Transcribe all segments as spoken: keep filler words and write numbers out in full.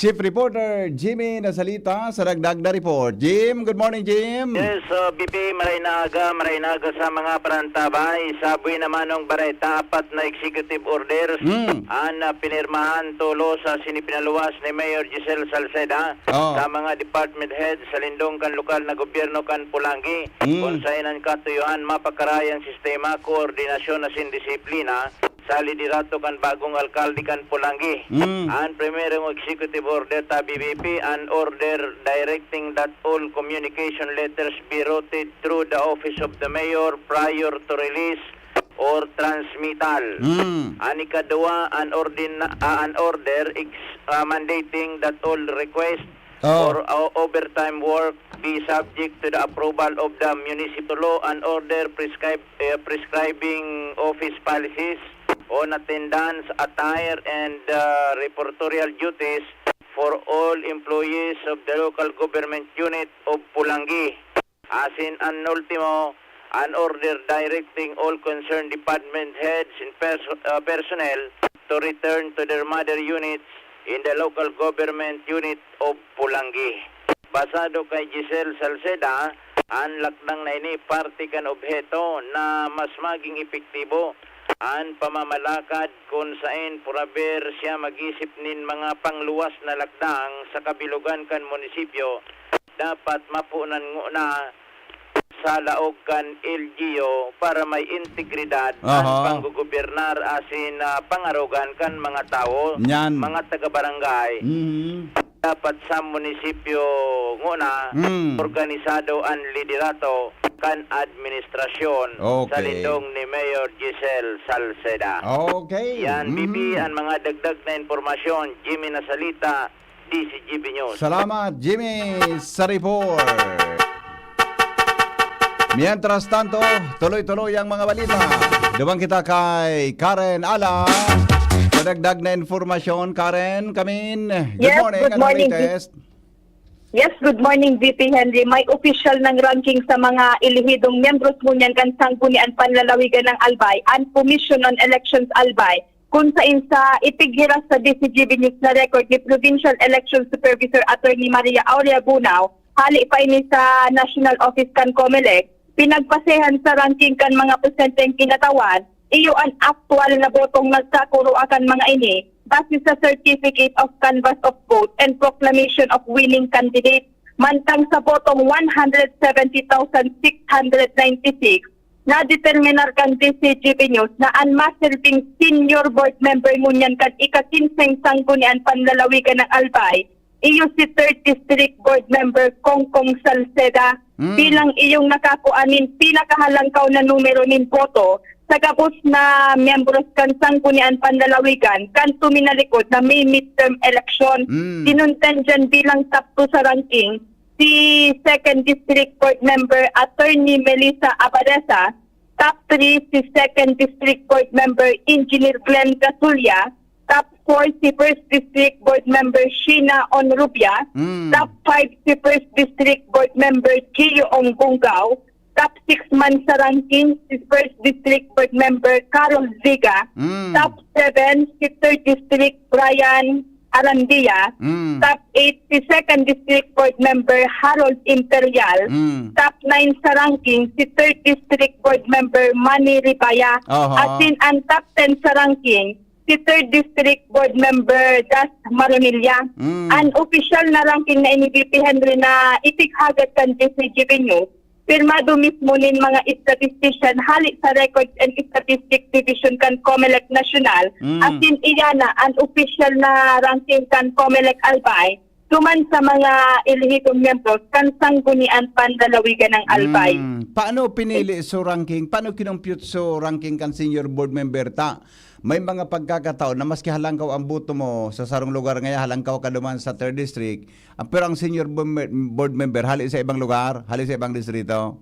Chief Reporter Jimmy Nasalita sa dagdag na report. Jim, good morning, Jim. Yes, so B P, maray na aga, maray na aga sa mga parantabay. Sa buhay naman ng bareta, apat na executive orders Mm. ang ah, pinirmahan tulo sa sinipinaluwas ni Mayor Giselle Salceda Oh. sa mga department head sa lindong kan lokal na gobyerno kan Pulangi, Mm. kung sain ang katuyuhan mapakarayan sistema, koordinasyon asin disiplina sa liderato kan bagong alkalde kan Pulangi. Mm. Ang primerong executive order ta B B P, an order directing that all communication letters be routed through the office of the mayor prior to release or transmittal. Mm. An ikaduwa, an, ordin, ah, an order ex, ah, mandating that all request Oh. for o- overtime work be subject to the approval of the municipal law, an order prescribe, eh, prescribing office policies on attendance, attire, and uh, reportorial duties for all employees of the local government unit of Pulangi. Asin an ultimo, an order directing all concerned department heads and pers- uh, personnel to return to their mother units in the local government unit of Pulangi. Basado kay Giselle Salceda, an lakdang na ini parte kan obheto na mas maging epektibo an pamamalakad kun saen puraber siya mag-isip nin mga pangluwas na lakdang sa kabilugan kan munisipyo dapat mapunan ngona sa laog kan L G U para may integridad an Aha. panggogobernar asin ah, pangarogan kan mga tawo, Nyan. mga taga-barangay. Mhm. Dapat sa munisipyo ngona, Mm. organisado an liderato kan administrasyon Okay. sa lindong ni Mayor Giselle Salceda. Okay. Yan, B P, Mhm. ang mga dagdag na impormasyon. Jimmy Nasalita, D C G B News. Salamat, Jimmy, sa report. Mientras tanto, tuloy-tuloy ang mga balita. Duman kita kay Karen Ala. Sa dagdag na informasyon, Karen, kamin. Good Yes, morning. good Anong morning, latest? Yes, good morning, V P Henry. May official ng ranking sa mga elehidong miyembros ngunyan kan Sanggunian Panlalawigan ng Albay, an Commission on Elections Albay, kung sain sa itighiras sa D C G B News na record ni Provincial Election Supervisor Attorney Maria Aurea Bunao, hali pa ini sa National Office kan Comelec, pinagpasehan sa ranking kan mga presenteng kinatawan, iyo an aktual na botong nagkakoroa kan mga ini, base sa Certificate of Canvass of Vote and Proclamation of Winning Candidate, mantang sa botong one hundred seventy thousand six hundred ninety-six, nadeterminar kan D C G B News na an masilbing senior board member ngunyan kan ika-kinseng Sanggunian Panlalawigan ng Albay, iyo si Third District Board Member Kongkong Salceda Mm. bilang iyong nakakua nin pinakahalangkaw na numero nin boto sa gabos na miyembros kan Sanggunian Panlalawigan kan tuminalikod na may midterm election. Mm. Kinuntan dyan bilang top two sa ranking si Second District Board Member Attorney Melissa Abadesa, top three si Second District Board Member Engineer Glenn Casulla, top four si First District Board Member Sheena Onrubia, Mm. top five si First District Board Member Gio Ong Bungao, top six man sa ranking si First District Board Member Carol Vega, Mm. top seven si Third District Brian Arandia, Mm. top eight si Second District Board Member Harold Imperial, Mm. top nine sa ranking si Third District Board Member Manny Ribaya, Aha. asin ang top ten sa ranking si Third District Board Member Das Maronilla. Mm. Ang opisyal na ranking na ini, V P Henry, na itighagat kan D C G B News, pirmado mismo nin mga statistician hali sa Records and Statistics Division kan Comelec National, Mm. asin iya na an opisyal na ranking kan Comelec Albay, duman sa mga elehidong miyembros kan Sanggunian Panlalawigan ng Albay. Mm. Paano pinili so ranking? Paano kinompute so ranking kan senior board member ta? May mga pagkakataon na maski halangkaw ang boto mo sa sarong lugar, ngaya halangkaw ka duman sa third district, ah, pero ang senior board me- board member hali sa ibang lugar, hali sa ibang distrito.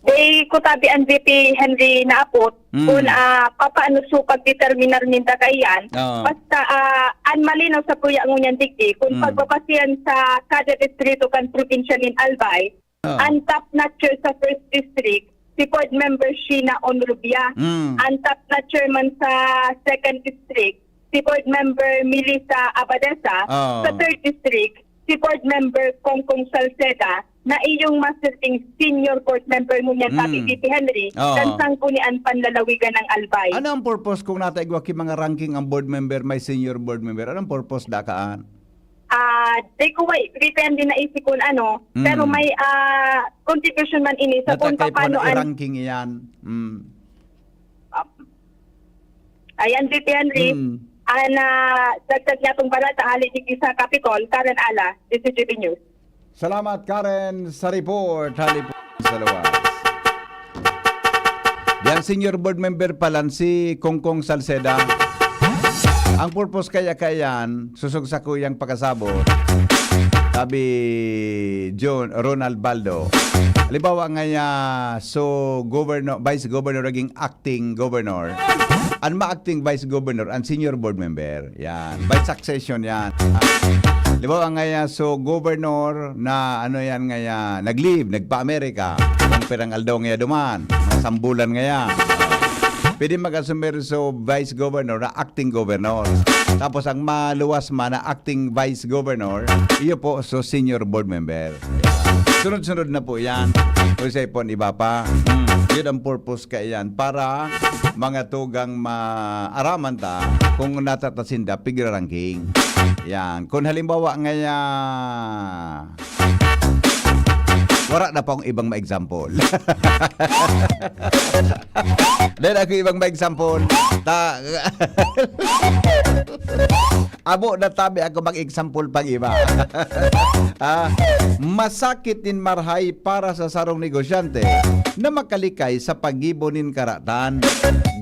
Di ko tabi an V P Henry naapot, Mm. kun ah, papaano so pagdeterminar ninda kaiyan. Oo. Basta ah, an malinaw sa kuya ngunyan digdi, kung Mm. pagbabasihan sa kada distrito kan probinsya nin Albay, Oo. an top notcher sa first district, si board member Sheena Onrubia. Mm. An top notcher man sa second district, si Board Member Melissa Abadesa, Oo. sa third District, si Board Member Kongkong Salceda, na iyong maswerteng senior board member ngunyan, sabi Mm. Tito Henry, Oo. kan Sangguniang Panlalawigan ng Albay. Ano ang purpose kung nata igwa ki mga ranking ang board member, may senior board member? Anong purpose dakaan? Ah, di ko wa-, depende na isi kun ano, Mm. pero may, ah, contribution man ini sa Nata kung kay paano puwan an i-ranking iyan. Mm. Ah, ayan, Tito Henry, Mm. an, ah, dagdag niya itong balita, hali digdi sa Capitol, Karen Ala, D C G B News. Salamat, Karen, sa report. Hali po sa luwas. Yang senior board member palan si Kongkong Salceda. Ang purpose kaya kaiyan, susog sa kuyang pakasabot, sabi John Ronald Baldo. Halimbawa ngaya, so governor, vice governor naging acting governor. An ma-acting vice governor, an senior board member. Yan. By succession yan. Halimbawa ngaya, so governor na ano yan ngaya, nag-leave, nagpa-Amerika. Kung pirang aldaw ngaya duman, mga sambulan ngaya. Pwede mag-assume so vice governor na acting governor. Tapos ang maluwas man na acting vice governor, iyo po so senior board member. Sunod-sunod na po yan. Kung sa ipon, iba pa. Hmm. Yun ang purpose kaiyan para mga tugang maaraman ta kung natatasinda pigra ranking. Yan. Kung halimbawa ngaya, wala na pang ibang ma-example. Dahil ako ibang ma-example. Ta Abo na tabi ako mag-example pang iba. Ah, masakit nin marhay para sa sarong negosyante na makalikay sa paggibo nin karatan.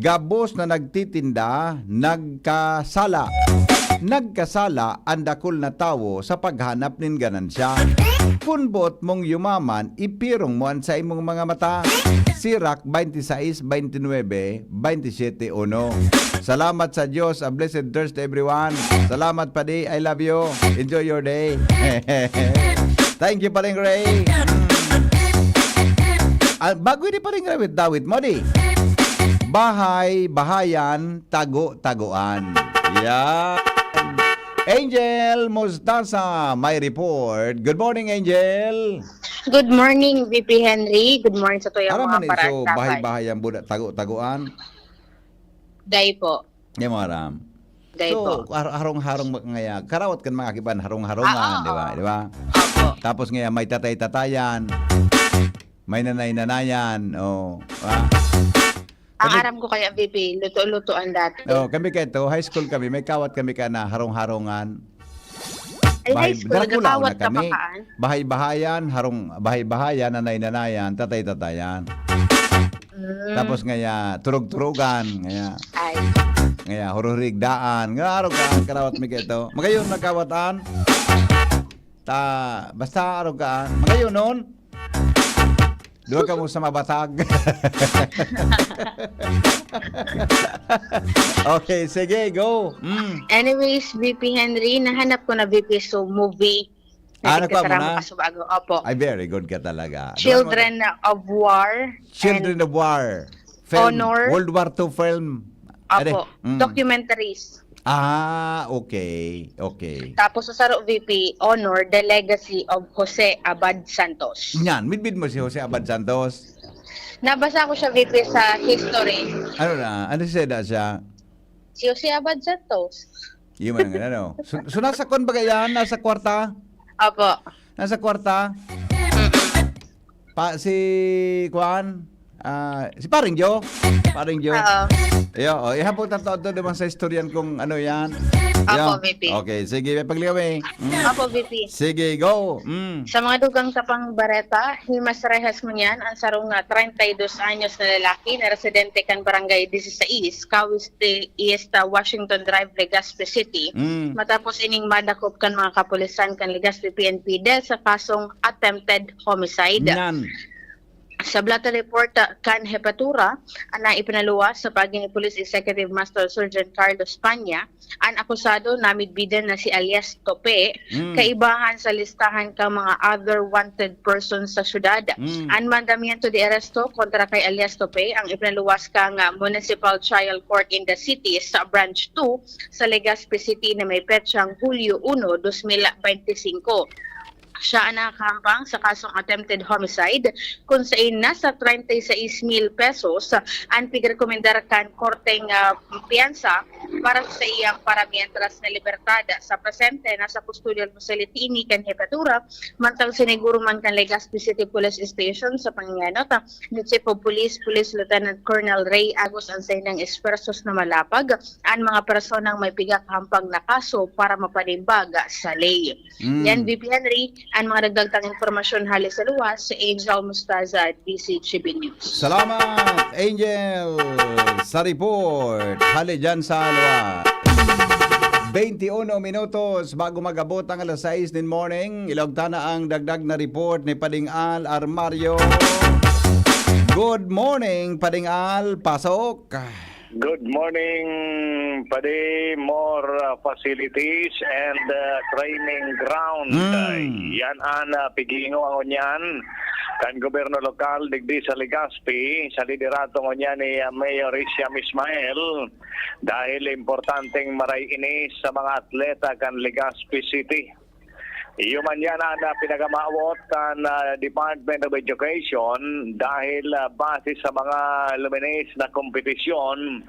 Gabos na nagtitinda, nagkasala. Nagkasala an dakul na tawo sa paghanap nin ganansya. Kun boot mong yumaman, ipirong mo an saimong mga mata. Sirach twenty-six, twenty-nine, twenty-seven, uno. Salamat sa Diyos. A blessed Thursday, everyone. Salamat, Padi. I love you. Enjoy your day. Thank you, Paring Ray. Ah, bago ini, Paring Ray, with Dawit Modi. Bahay, bahayan, tago, taguan. Yan. Angel Mustasa, may report. Good morning, Angel. Good morning, V P Henry. Good morning sa tuyang Aram mga man, so, barangay. Bahay-bahay ang buda, tago-taguan. Day po. Di mo aram. Day So, po. har-, harong-harong mag-, ngaya, karawat kan mga kiban, harong-harongan, Ah, di ba? oo. Di ba? Opo. Tapos ngaya, may tatay-tatayan, may nanay-nanayan, oh, ah. Ang Kami aram ko kaya, V P, luto-lutoan dati. Oh, kami kaya to, high school kami, may kawat kami ka na harong-harongan. Ay, Bahay, high school, Dracula, nagkakawat una ka kami. Makaan? Bahay-bahayan, harong, bahay-bahayan, nanay-nanayan, tatay-tatayan. Mm. Tapos ngaya, turog-turugan, ngaya. Ay. Ngaya, hururigdaan. Nga, araw ka, karawat mi kaito. Magayon, nagkawatan. Ta, basta araw ka, magayon nun. Duwa kamo sa mabatag. Okay, sige, go. Mm. Anyways, V P Henry, nahanap ko na, V P, so movie na Ah, nagkasarang nakuha mo na? Makasubago. Opo. Ay, very good ka talaga. Children of War Children and of War. Film, Honor. World War Two film. Are, Opo. Mm. Documentaries. Ah, okay. Okay. Tapos sa saro, V P, Honor, The Legacy of Jose Abad Santos. Yan, midbid mo si Jose Abad Santos. Nabasa ko siya, V P, sa history. Ano na? Ano siya da siya? Si Jose Abad Santos. Yun man ang ano. So, so nasa kwan ba yan? Nasa kwarta? Opo. Nasa kwarta? Mm-mm. Pa, si, kuan? Ah, si Paring Joe? Paring Joe? Oo. Iyo, oh, ihapon ta to, to naman sa istoryan kung ano yan. Opo, Iyo. V P. Okay, sige, may pagligaw eh. Mm. Opo, V P. Sige, go. Mm. Sa mga dugang sa pangbareta, himas rehas ngunyan ang sarong na treinta y dos anyos na lalaki na residente kan Barangay Dieciséis, Kawis de Iesta, Washington Drive, Legazpi City, Mm. matapos ining madakop kan mga kapulisan kan Legazpi P N P dahil sa kasong attempted homicide. Nan. Sa Blatter Report, ah, kan Hepatura, na ipinaluwas sa paagi ni Police Executive Master Sergeant Carlos Panya, an akusado na midbidan na si alias Tope, Mm. kaibahan sa listahan kan mga other wanted persons sa syudad. Mm. An mandamiento de aresto kontra kay alias Tope ang ipinaluwas kan, ah, Municipal Trial Court in the City sa Branch two sa Legazpi City na may petsang Hulyo uno, dos mil bente singko. Siya an nakahambang sa kasong attempted homicide, kun saen nasa treinta y seis mil pesos an pigrekomendar kan korteng, ah, piyansa para sa saiyang paramientras na libertad. Sa presente, nasa custodial facility ini kan Hepatura, mantang siniguro man kan Legazpi City Police Station. Sa pangangayon, ah, ni Chief of Police, Police Lieutenant Colonel Ray Agus an saindang esfuerzos na malapag an mga personang may pigkakahampang na kaso para mapanimbag sa ley. Mm. Yan, V P Henry, an mga dagdag tang impormasyon hale sa luwas, si Angel Mostaza, D C G B News. Salamat, Angel, sa report. Hale dyan sa luwas. Twenty-one minutos bago mag-abot ang alas sais nin morning. Ilaog ta na ang dagdag na report ni Pading Al Armario. Good morning, Pading Al. Pasok. Good morning, Padi. More, uh, facilities and, uh, training ground. Mm. Uh, yan an, uh, pighihingowa ngunyan kan gobyerno lokal digdi sa Legazpi, sa liderato ngunyan ni, uh, Mayor Hisham Ismael, dahil importanteng maray ini sa mga atleta kan Legazpi City. Iyo man yan an, ah, pinagamawot kan, ah, Department of Education dahil, ah, base sa mga luminis na kompetisyon,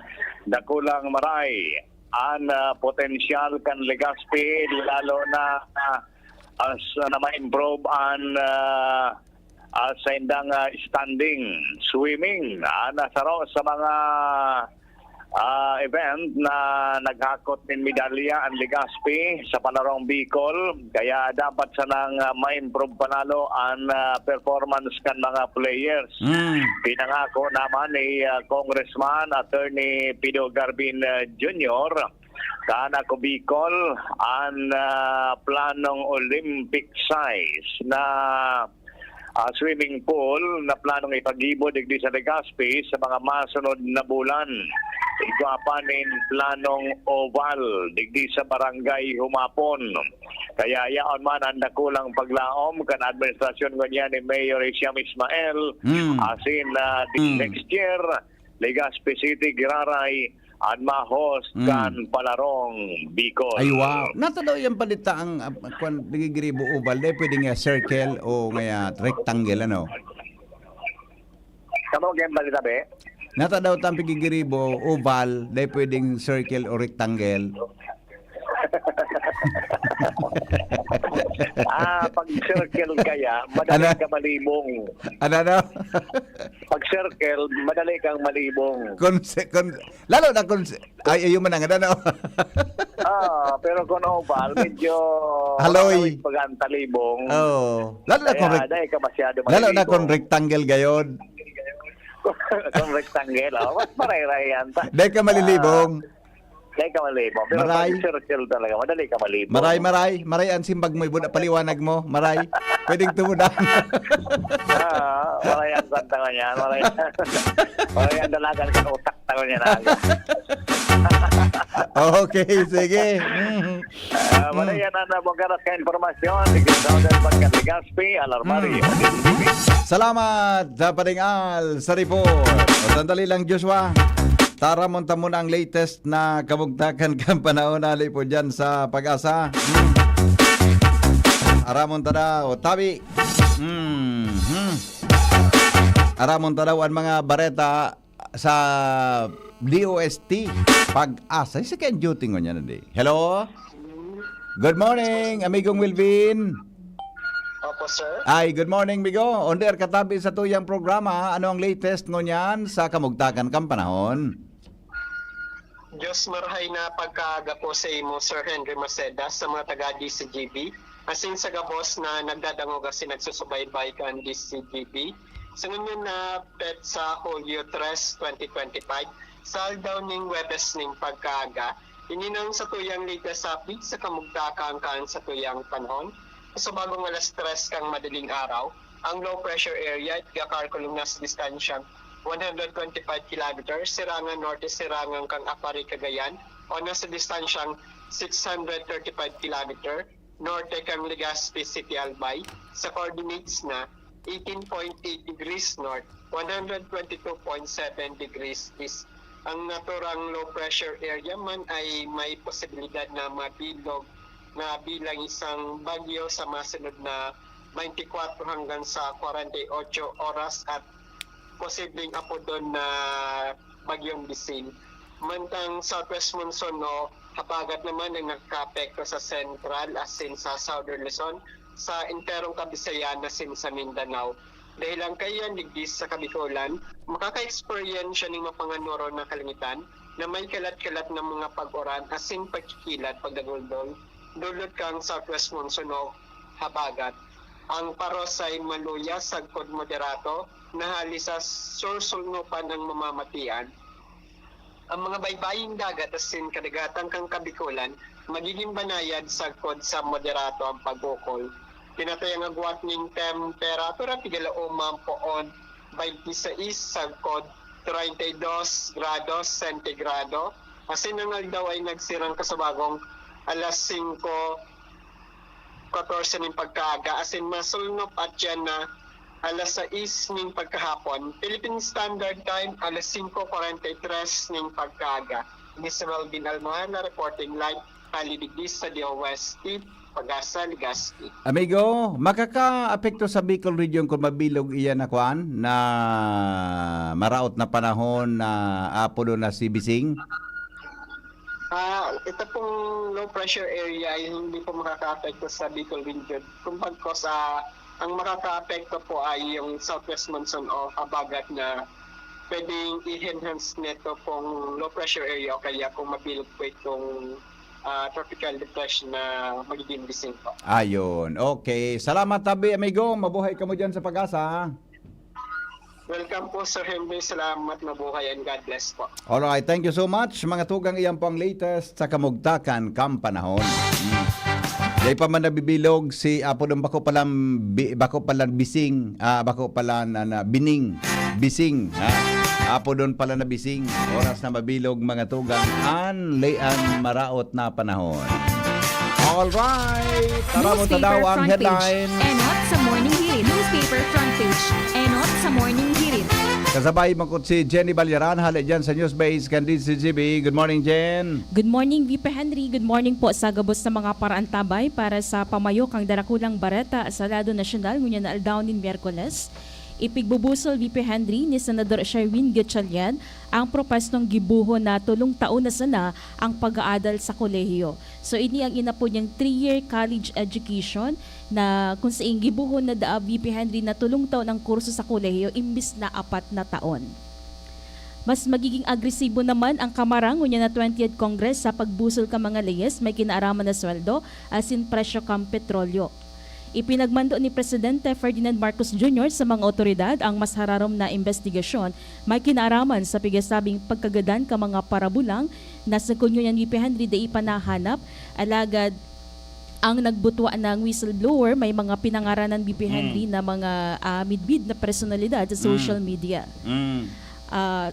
dakulang maray an, ah, potensyal kan Legazpi, lalo na, ah, as, ah, na ma-improve an, ah, ah, saindang, ah, standing, swimming, ah, na saro sa mga, ah, event na naghakot nin medalya an Legazpi sa Palarong Bicol. Kaya dapat sanang, ah, ma-improve panalo an, ah, performance kan mga players. Mm. Pinangako naman ni, ah, Congressman Attorney Pido Garbin, ah, Junior, kan Ako Bicol an, ah, planong Olympic size na, ah, swimming pool na planong ipaggibo digdi sa Legazpi sa mga masunod na bulan. Igwa pa nin planong oval digdi sa Barangay Humapon. Kaya yaon man an dakulang paglaom kan administrasyon ngunyan ni Mayor Hisham Ismael, Hmm. asin, ah, di Hmm. next year, Legazpi City giraray an ma-host Hmm. kan Palarong Bicol. Ay, wow. Nata daw yung balita ang, ah, kwan, nagigiribo oval, dai pwede nga circle o ngaya rectangle, ano? Kamo, kaya balita, be? Nata daw tang pigigiribo, oval, dai pwedeng circle o rectangle. Ah, pag circle kaya, madali Ano? ka malibong. Ano, ano? Pag circle, madali kang malibong. Kung si-, kung, lalo na kung si-, ay, ayun man ang ano, no? Ah, pero kung oval, medyo Haloy. makakawit pag ang talibong. Oo. Lalo na Kaya kung rec-, dahil ka masyado lalo na malibong. kung rectangle gayon. Kung rectangle, oh, mas maray-ray yan. Dahil ka malilibong. Ah, dahil ka malibong. Pero Maray. pag circle talaga, madali ka malibong. Maray, maray. Maray ang simbag mo, ibo na paliwanag mo. Maray. Pwedeng tumudan. Ah, maray ang kanta ko niyan. Maray. Maray ang dalagan sa utak ko niyan, aga. Okay, sige. Mhm. Ah, Mm. maray yan ang nabungkaras ka impormasyon. Sige, Southern Pagka Legazpi, Alarmario. Mm. Salamat sa Pading Al sa report. O, sandali lang, Joshua. Taramon ta muna ang latest na kabugtakan kan panahon, hali po dyan sa Pag-asa. Hmm. Aramon ta daw, tabi. Hmm, hmm. Aramon ta daw ang mga bareta sa D O S T Pag-asa. Isa kayang duty ngunyan, hindi. Hello? Good morning, amigong Wilvin. Opo, sir. Ay, good morning, migo. On the air katabi sa tuyang programa. Ano ang latest ngunyan sa kamugtakan kan panahon? Diyos marahay na pagkaaga po sa imo, Sir Henry Maceda, sa mga taga D C G B, asin sa gabos na nagdadangog asin nagsusubaybay kan D C G B. Sa ngunyan na petsa, Hulyo tres, twenty twenty-five, sa aldaw ning Huwebes ning pagkaaga, ini nang satuyang latest update sa kamugtakan kan satuyang panahon. Sa bagong alas tres kan madaling araw, Ang low pressure area, it gakalkulong na sa distansyang one hundred twenty-five kilometers, sirangan norte, sirangan kan Aparri, Cagayan, o nasa distansyang six hundred thirty-five kilometer norte kan Legazpi City, Albay, sa coordinates na eighteen point eight degrees north, one hundred twenty-two point seven degrees east. Ang naturang low pressure area man ay may posibilidad na mabilog na bilang isang bagyo sa masunod na twenty-four hanggang sa forty-eight oras at posibleng apodon na Bagyong Bising. Mantang southwest monsoon o habagat naman ang nakakaapekto sa Central asin sa Southern Luzon, sa enterong Kabisayan asin sa Mindanao. Dahelan kaiyan digdi sa Kabikolan, makaka-eksperyensya nin mapanganuron na kalangitan na may kalat-kalat na mga pag-uran asin pagkikilat, pagdaguldol, dulot kan southwest monsoon o habagat. Ang paros ay maluya sagkod moderato na hali sa sursulnupan ang mamamatian. Ang mga baybaying dagat asin kadagatan kan Kabikolan magigin banayad sagkod sa moderato ang pag-ukol. Tinatayang agwat nin temperatura pigalaoman poon twenty-six sagkod treinta y dos grados sentigrado. Asin ang aldaw ay nagsirang kasubagong alas singko katorse nin pagkaaga, asin masulnop at yan na alas sais nin pagkahapon, Philippine Standard Time, alas singko kwarenta y tres nin pagkaaga. Ini si Melvin Almohana, reporting live, hali digdi sa D O S T, Pagasa, Legazpi. Amigo, makakaapekto sa Bicol Region kung mabilog iyan na kwan, na maraot na panahon na apodon na si Bising? Ah, ito pong low pressure area ay hindi po makakaapekto sa Bicol Region. Kung pagkos, ah, ang makakaapekto po ay yung southwest monsoon o habagat na pwedeng i-enhance nito pong low pressure area o kaya kung mabilog po itong, ah, tropical depression na magiging Bising po. Ayun. Okay. Salamat, tabi, amigo. Mabuhay kamo dyan sa Pagasa, ha? Welcome po, Sir Henry. Salamat, mabuhay, and God bless po. Alright, thank you so much. Mga tugang, iyan po ang latest sa kamugtakan kan panahon. Hmm. Dai pa man nabibilog si apodon, bako palan bi-, bako palan Bising, ah, bako palan na, na Bining, Bising, ha? Apodon pala na Bising. Oras na mabilog, mga tugang, an lian maraot na panahon. Alright, tara mo Newspaper tadaw ang front page. Headline. Enot sa Morning Hirit. Newspaper front page. Enot sa Morning Hirit. Kasabay mo ko si Jenny Balyaran, hali dyan sa News Base kan D Z G B. Good morning, Jen. Good morning, V P Henry. Good morning po sa gabos na mga paraantabay para sa pamayo kan Darakulang Bareta sa lado nasyonal ngunyan na aldaw nin Miyerkules. Ipigbubusol, V P Henry, ni Senador Sherwin Gatchalian ang propwestong gibohon na tolong taon na sana ang pag-aadal sa kolehiyo. So, ini ang inapod niyang three-year college education na kung saing gibohon na daa, V P Henry, na tolong taon ang kurso sa kolehiyo imbis na apat na taon. Mas magiging agresibo naman ang Kamara ngunyan na twentieth Congress sa pagbusol kan mga leyes may kinaaraman na sweldo asin presyo kan petrolyo. Ipinagmando ni Presidente Ferdinand Marcos Junior sa mga awtoridad ang mas hararom na imbestigasyon may kinaaraman sa pigasabing pagkagadan kan mga parabulang na sagkod ngunyan, V P Henry, dai pa nahanap, alagad ang nagbutwa na whistleblower may mga pinangaranan, V P Henry, Mm. na mga, ah, midbid na personalidad sa Mm. social media. Mm. Ah,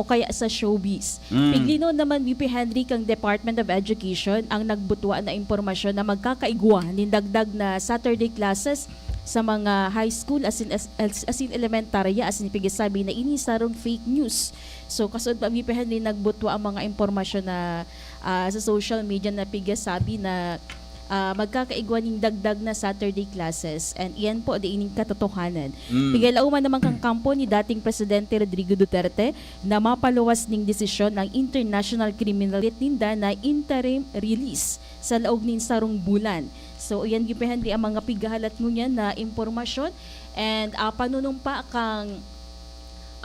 o kaya sa showbiz. Mm. Piglinaw naman, V P Henry, kan Department of Education ang nagbutwa na impormasyon na magkakaigwa nin dagdag na Saturday classes sa mga high school asin, as-, as-, asin elementarya, asin pigasabi na ini sarong fake news. So, kasuod pa, V P Henry, nagbutwa ang mga impormasyon na, ah, sa social media na pigasabi na, ah, magkakaigwa nin dagdag na Saturday classes. And iyan po, di ining katotohanan. Mm. Pigalauman naman kan kampo ni dating Presidente Rodrigo Duterte na mapaluwas nin desisyon ang International Criminal Court ninda na interim release sa laog nin sarong bulan. So, iyan, V P Henry, ang mga pigahalat ngunyan na impormasyon and, ah, panunumpa kan,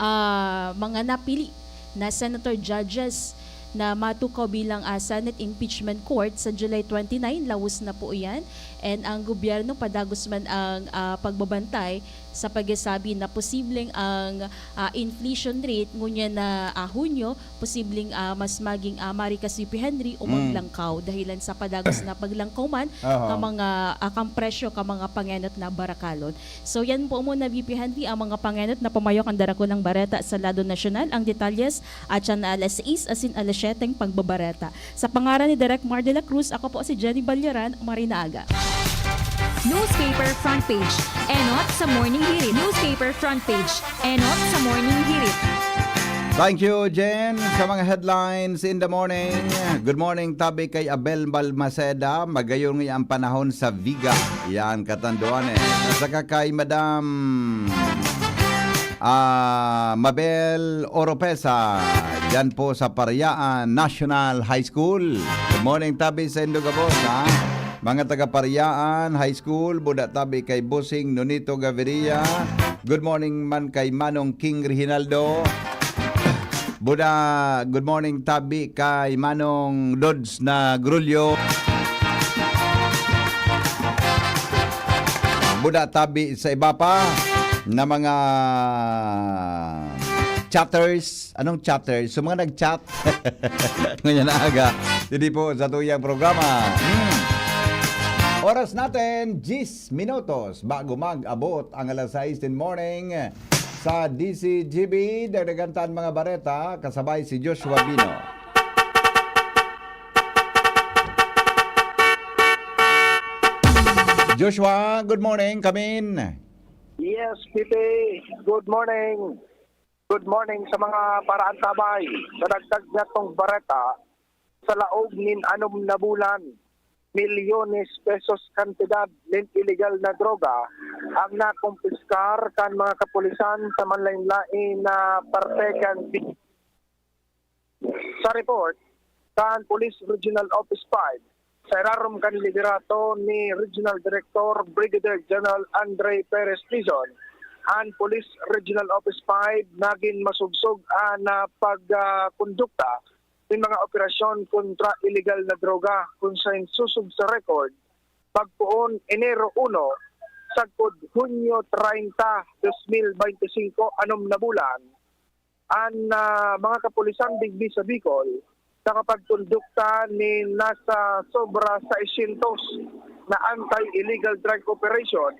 ah, mga napili na senator judges na matukaw bilang, ah, Senate Impeachment Court sa July twenty-nine, lawos na po iyan. And ang gobyerno padagos man ang, ah, pagbabantay sa pagkasabi na posibleng ang, ah, inflation rate ngunyan na, ah, Hunyo, posibleng, ah, mas maging, ah, marikas si P. Henry o Mm. maglangkaw dahilan sa padagos na paglangkaw man Aha. ka mga, ah, kang presyo ka mga pangenot na barakalon. So, yan po muna, V P Henry, ang mga pangenot na pumayo kan Darakulang Bareta sa lado nasyonal. Ang detalyes, atyan na alas sais asin alas siyete ang pagbabareta. Sa pangaran ni Direk Mar de la Cruz, ako po si Jenny Balyaran. Maray na aga. Newspaper Front Page. Enot sa Morning Hirit. Newspaper Front Page. Enot sa Morning Hirit. Thank you, Jen, sa mga headlines in the morning. Good morning, tabi kay Abel Balmaceda. Magayon nga ang panahon sa Viga. Yan, katanduan eh. At saka kay Madam ah, Mabel Oropesa, dyan po sa Pariaan National High School. Good morning, tabi sa Indo gabos, ha? Mga taga Pariaan High School, buda tabi kay Bossing Nonito Gaviria. Good morning man kay Manong King Reginaldo. Buda, good morning, tabi kay Manong Dods na Grulyo. Buda tabi sa iba pa na mga chatters. Anong chatters? So, mga nag-chat. Ngayon na aga. Hindi po sa tuyang programa. Hmm. Oras natin, diyes minutos bago mag-abot ang alas sais in morning sa D C G B. Dagdagan tan mga bareta, kasabay si Joshua Bino. Joshua, good morning. Come in. Yes, P P. Good morning. Good morning sa mga paraantabay. Sa dagdag natong bareta, sa laog nin anom na bulan, milyones pesos kantidad nin iligal na droga ang nakumpiskar kan mga kapulisan sa manlain-lain na parte kan sa report kan Police Regional Office five, sa irarom kan liderato ni Regional Director Brigadier General Andre Perez Dizon, an Police Regional Office five nagin masugsog an ah, pagkondukta nin mga operasyon kontra iligal na droga kun sain susog sa record, pagpoon Enero uno sagkod Hunyo treinta, dos mil bente singko, anom na bulan, an ah, mga kapulisan digdi sa Bicol nakapagkondukta nin nasa sobra seiscientos na anti-illegal drug operation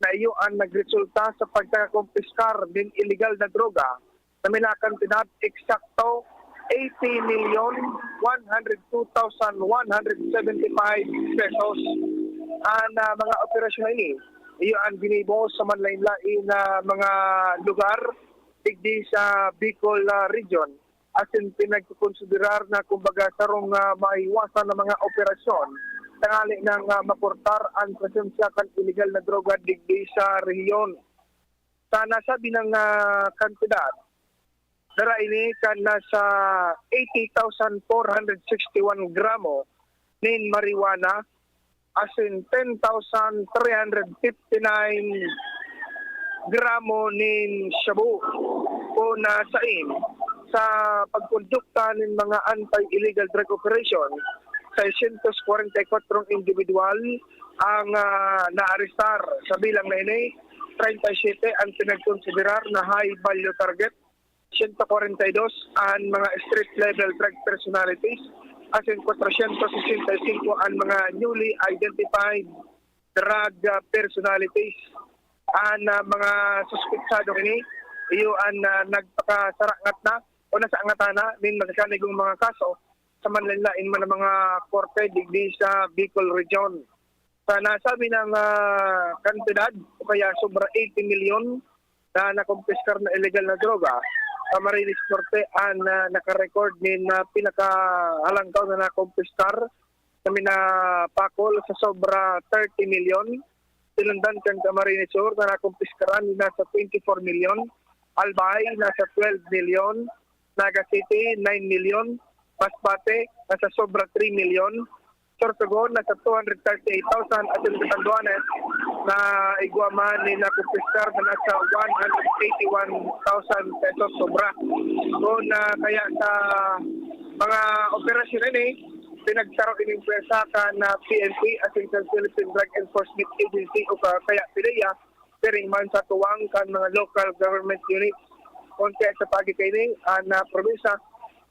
na iyo an nagresulta sa pagkakakumpiskar nin iligal na droga na may nakantidad eksakto eighty million one hundred two thousand one hundred seventy-five pesos. An ah, mga operasyon na ini, iyo an ginibo sa manlain-lain na mga lugar digdi sa Bicol ah, Region, asin pinagkokonsiderar na kumbaga sarong ah, maiwasan na mga operasyon tangali nang ah, maportar an presensya kan iligal na droga digdi sa rehiyon. Sa nasabi nang ah, kantidad, dara ini kan nasa eighty thousand four hundred sixty-one gramo nin marijuana, asin ten thousand three hundred fifty-nine gramo nin shabu. Kun ah, sain, sa pagkondukta nin mga anti-illegal drug operation, seiscientos kwarenta y kwatro individual ang ah, naarestar. Sa bilang na ini, treinta y siete ang pinagkonsiderar na high value target, siyento kwarenta y dos an mga street level drug personalities, asin kwatrosyentos sesenta y singko an mga newly identified drug ah, personalities. An ah, mga suspetsado ini, iyo an ah, nagpakasarangatan na o nasaangatan na nin makakanigong mga kaso sa manlain-lain man na mga korte digdi sa Bicol Region. Sa nasabi nang ah, kantidad o kaya sobra eighty milyon na nakumpiskar na illegal na droga, Camarines Norte an ah, nakarecord nin ah, pinakahalangkaw na nakumpiskar na minapakol sa sobra thirty milyon. Sinundan kan Camarines Sur na nakumpiskaran nin nasa twenty-four milyon, Albay nasa twelve milyon, Naga City nine milyon, Masbate nasa sobra three milyon, Sorsogon nasa two hundred thirty-eight thousand, asin sa Catanduanes na igwa man nin nakumpiskar na nasa one hundred eighty-one thousand pesos sobra. Kun ah, kaya sa Mga operasyon ini, pinagsaro ining pwersa kan, ah, P N P, asin kan Philippine Drug Enforcement Agency o ka-, kaya PDEA, piring man sa tuwang kan mga local government unit. Konti sa pagi kaini, an, ah, probinsya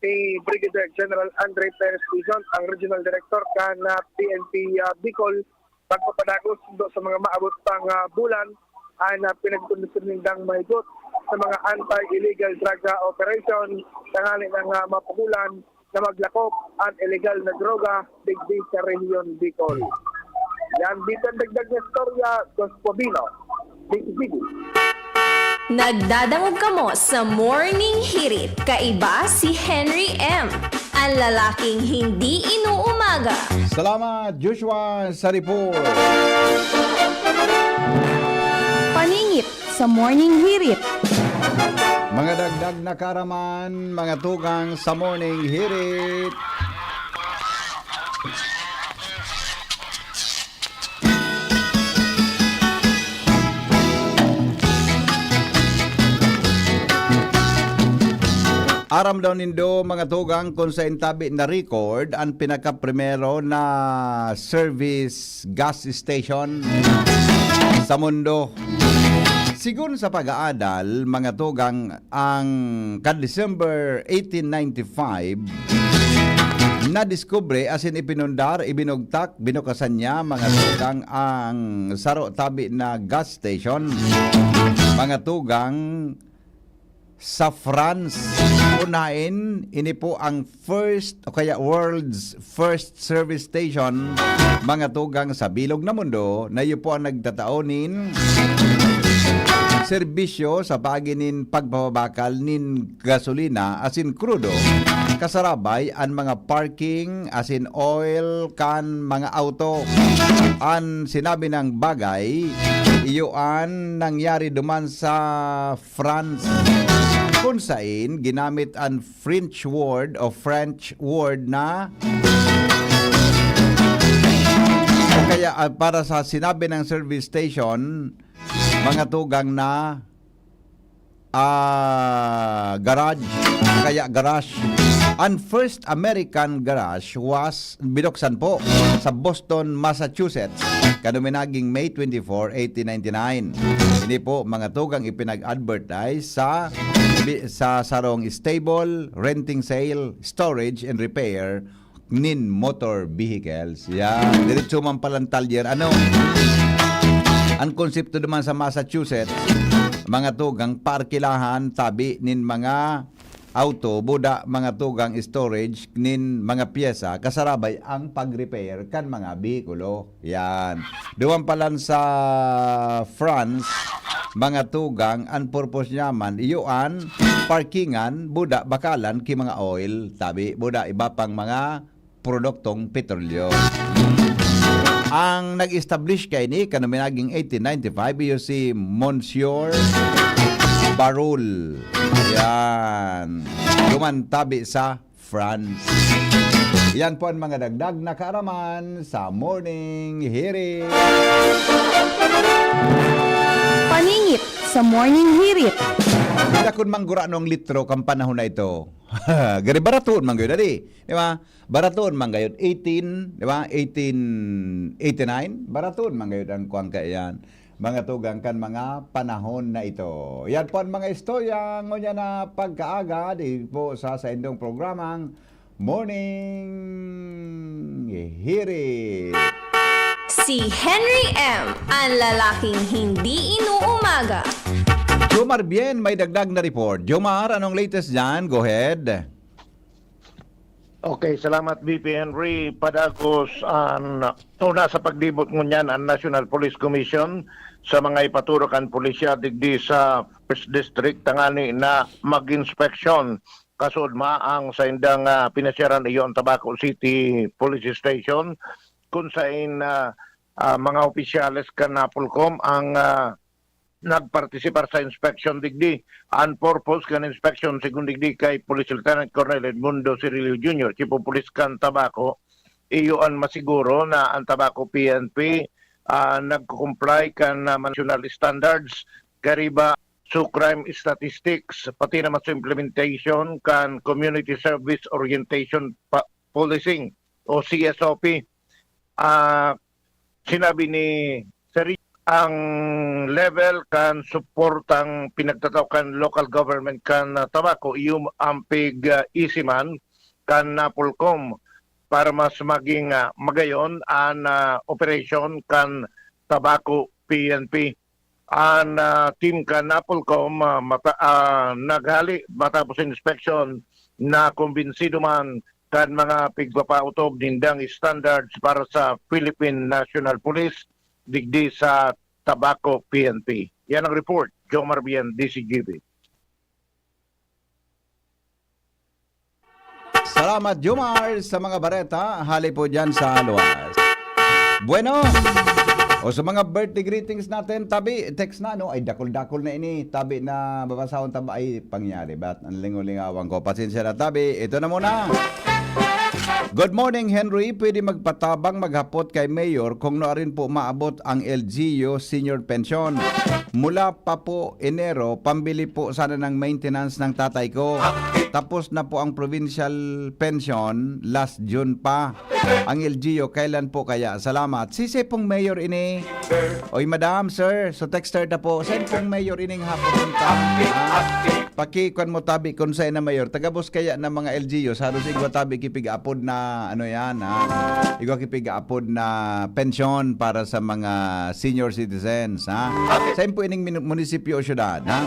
ni Brigadier General Andre Perez Dizon, ang Regional Director kan, ah, P N P, ah, Bicol, pagpapadagos sundo sa mga maabot pang, ah, bulan, an, ah, pinagkondisyon nindang mahigot sa mga anti-illegal drug, ah, operation, tanganing, ah, mapugulan na maglakop an illegal na droga digdi sa rehiyon Bicol. Yan, bisan dagdag na istorya, Dos Pobino, D T V. Nagdadangog kamo sa Morning Hirit. Kaiba si Henry M, ang lalaking hindi inuumaga. Salamat, Joshua, sa report. Paningit sa Morning Hirit. Mga dagdag na kaaraman, mga tugang sa Morning Hirit. Aram daw nindo, mga tugang, kung saen tabi na-record an pinakaprimero na service gas station sa mundo. Sigon sa pag-aadal, mga tugang, ang kan December eighteen ninety-five, nadiskubre asin ipinundar, ibinugtak, binukasan niya, mga tugang, ang saro tabi na gas station, mga tugang, sa France. Unahin, ini po ang first o kaya world's first service station, mga tugang, sa bilog na mundo, na iyo po ang nagtatao nin serbisyo sa paagi nin pagpapabakal nin gasolina asin krudo, kasarabay an mga parking asin oil kan mga auto. An sinabi nang bagay, iyo an nangyari duman sa France, kun sain ginamit an French word o French word na, kaya, ah, para sa sinabi ng service station, mga tugang, na, ah, garage, kaya garage. An first American garage was binuksan po sa Boston, Massachusetts, kan uminaging May twenty-four, eighteen ninety-nine. Ini po, mga tugang, ipinag-advertise sa, sa sarong stable, renting, sale, storage, and repair nin motor vehicles. Yan. Diretso man palang talyer. Ano? Ang konsepto naman sa Massachusetts, mga tugang, parkilahan tabi nin mga auto, buda, mga tugang, storage nin mga pyesa, kasarabay ang pag-repair kan mga behikulo. Yan. Duman palan sa France, mga tugang, ang purpose niya man, iyo an parkingan, buda, bakalan ki mga oil, tabi, buda, iba pang mga produktong petrolyo. Ang nag-establish kaini, kan uminaging eighteen ninety-five, iyo si Monsieur Barul. Yan. Duman tabi sa France. Yan po ang mga dagdag na kaaraman sa Morning Hirit. Paningit sa Morning Hirit. Dakon manggura nung litro kan panahon na ito. Gari baraton man gayud, di ba? Baraton man gayud, eighteen, di ba? Eighteen eighty-nine, baraton man gayud ang kuwan kaiyan. Mga tugang kan mga panahon na ito. Yan po ang mga istorya ngunyan na pagkaaga, di po sa saindong programang Morning Hirit. Si Henry M, ang lalaking hindi inuumaga. Jomar Bien, may dagdag na report. Jomar, anong latest dyan? Go ahead. Okay, salamat, V P Henry. Padagos an una sa pagdibot ngunyan an National Police Commission sa mga ipaturok kan pulisya digdi sa First District tangani na mag-inspeksyon kasod ma ang saindang, ah, pinasyaran iyo ang Tabaco City Police Station, kun sain, ah, ah, mga opisyales kan NAPOLCOM ang, ah, nagpartisipar sa inspeksyon digdi. An purpose kan inspeksyon, segun digdi kay Police Lieutenant Colonel Edmundo Cirillo Junior, Chief of Police kan Tabaco, iyo an masiguro na an Tabaco P N P, ah, nagko-comply kan, ah, national standards kariba sa crime statistics, pati naman sa implementation kan Community Service Orientation Pa-, Policing o C S O P. Ah, sinabi ni Sir Rich, ang level kan suportang pinagtataw kan local government kan, ah, Tabaco, iyo ang pig, ah, isiman kan Napolcom para mas maging, ah, magayon an, ah, operasyon kan Tabaco P N P. An, ah, team kan Napolcom, ah, mata-, ah, naghali matapos inspection na kumbinsido man kan mga pigpapaotob nindang standards para sa Philippine National Police digdi sa Tabaco P N P. Yan ang report, Jomar Bien, D C G B. Salamat, Jomar, sa mga bareta. Hali po dyan sa luwas. Bueno, o sa mga birthday greetings natin, tabi, text na, no? Ay, dakul-dakul na ini. Tabi na babasahon taba. Ay, pangyari. Ba't ang lingaw-lingawan ko? Pasensya na, tabi. Ito na muna. Good morning, Henry. Pwede magpatabang maghapot kay Mayor kung no arin po maabot ang L G U senior pension. Mula pa po Enero, pambili po sana ng maintenance ng tatay ko. Tapos na po ang provincial pension, last June pa. Ang L G U, kailan po kaya? Salamat. Si, si pong Mayor ini. Oy, madam, sir. So, texter na po. Saan pong Mayor ining hapon punta? Ah, pakikuan mo tabi kung saan na Mayor. Tagabos kaya ng mga L G U. Sa Rosig, igwa tabi kipig-apod na, ano yan, ha? Igwa kipig-apod na pensyon para sa mga senior citizens, ha? Saan po ining minu-, munisipyo o syudad, ha?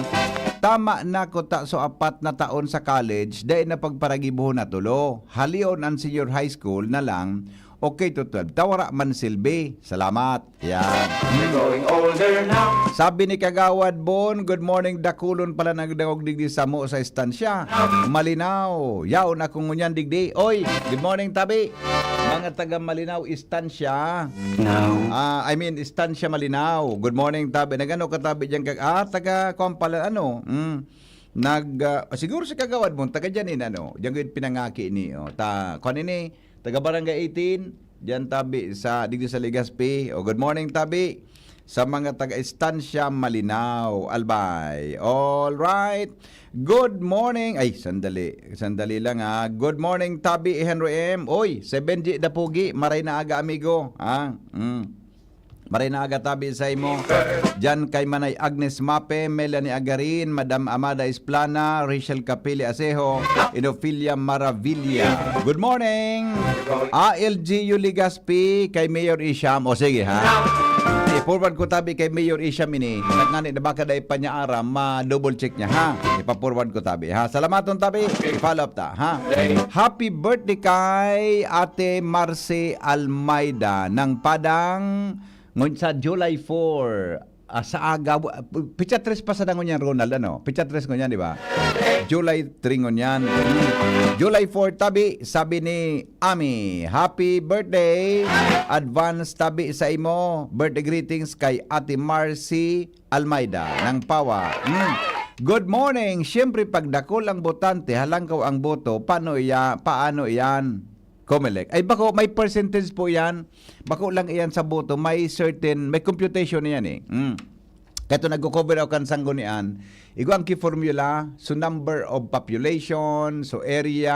Tama na kuta so apat na taon sa college, dai na pagparagibuhon na tulo. Halion an senior high school na lang, okay to twelve. Ta wara man silbi. Salamat. Yan. We're growing older now. Sabi ni Kagawad Bon, "Good morning, dakulon pala nagdangog digdi samo sa estansya. Malinaw. Yaon ako ngunyan digdi." Oy, good morning, tabi. Mga taga Malinaw, estansya. Now. Ah, I mean, estansya Malinaw. Good morning, tabi. Nagano ka, tabi, diyan kag, ah, taga, kwan pala, ano, mm, nag, ah, siguro si Kagawad Bon, taga diyan, in, ano, diyan ko yung pinangaki ni, oh, ta, kwan ini, taga Barangay eighteen, diyan tabi sa, digdi sa Legazpi. O, good morning, tabi. Sa mga taga-estansya, Malinaw, Albay. All right. Good morning. Ay, sandali. Sandali lang, ha. Good morning, tabi, Henry M. Oy, Seven G Dapugi. Maray na aga, amigo. Ha? Mm. Maray na aga, tabi, sa imo. Diyan kay Manay Agnes Mape, Melanie Agarin, Madam Amada Esplana, Rachel Capili Asejo, Inofilia Maravilla. Good morning! A L G U Legazpi kay Mayor Isham. O, sige, ha? I-forward ko, tabi, kay Mayor Isham ini. Nagngani na baka dai pa niya aram, ma-double check niya, ha? Ipa-forward ko, tabi, ha? Salamaton, tabi. I-follow up ta, ha? Happy birthday kay Ate Marcy Almeida ng Padang ngun-, sa July four. Ah, sa aga, w-, pitsa tres pa sa dangon yan, Ronald, ano? Pitsa tres ngunyan, di ba? July three ngunyan. July four, tabi, sabi ni Ami, "Happy birthday! Advance tabi sa imo. Birthday greetings kay Ate Marcy Almeida ng Pawa." Mm. Good morning. Siyempre, pag dakul ang botante, halangkaw ang boto, paano iya-, paano iyan? Comelec. Ay, bako, may percentage po yan. Bako lang iyan sa boto. May certain, may computation iyan eh. Mm. Kato nagko-cover ako kan Sanggunian. Igwa ang key formula, so number of population, so area,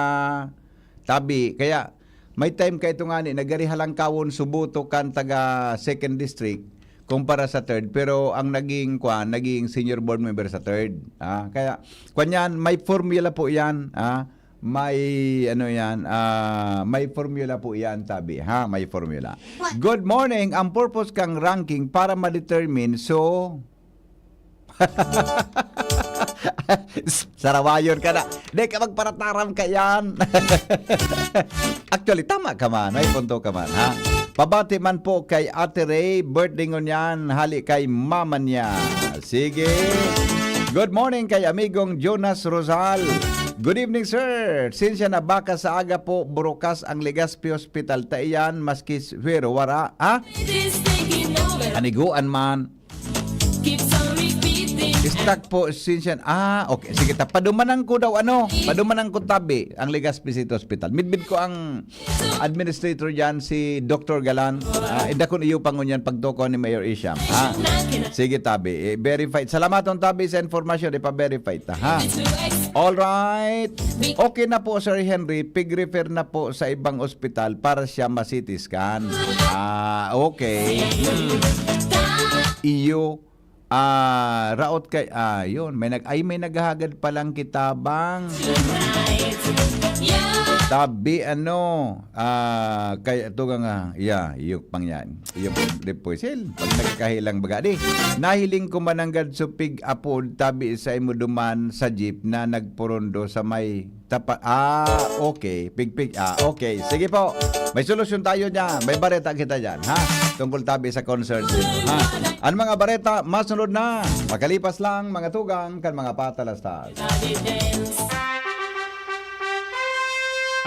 tabi. Kaya, may time ka ito nga ni, nagari halangkawon so boto kan taga second district kumpara sa third. Pero ang naging, kwan, naging senior board member sa third. Ah, kaya, kwan yan, may formula po yan. Ah, may, ano yan, ah, may formula po yan, tabi, ha? May formula. Good morning. Ang purpose kang ranking para ma-determine, so, sarawayon ka na. Di ka magparataram ka yan. Actually, tama ka man. May punto ka man, ha? Pabati man po kay Ate Ray, birthday ngunyan, hali kay mama niya. Sige. Good morning kay amigong Jonas Rosal. Good evening, sir. Sinsya na baka sa aga po, burukas ang Legazpi Hospital ta iyan, maski swero wara, ha? Aniguan man. Keeps on repeating. Stock po, Sinsian. Ah, okay. Sige, ta, padumanan ko daw, ano, padumanan ko tabi ang Legazpi City Hospital. Midbid ko ang administrator dyan, si Doktor Galan. Ah, inda kun iyo pangunyan pagtukaw ni Mayor Isham. Ha? Sige, tabi. Eh, verified. Salamat ang tabi sa informasyon. Ipa-verify ta, ha? All right. Okay na po, Sir Henry. Pig-refer na po sa ibang ospital para siya ma-C T scan. Ah, okay. Hmm. Iyo, ah, raot kay, ah, yun. May nag-, ay, may naghahagad palang kitabang. Tabi, ano, ah, kay, ito nga, yeah, yung pang yan. Yung deposil. Pag nagkahilang baga. Di, nahiling ko mananggad supig apod tabi sa imo duman sa jeep na nagpurondo sa may tapa-, ah, okay. Pigpig, ah, okay. Sige po. May solusyon tayo dyan. May bareta kita dyan, ha? Tungkol tabi sa concert dito, ha? Ang mga bareta, masunod na. Makalipas lang, mga tugang, kan mga patalastas.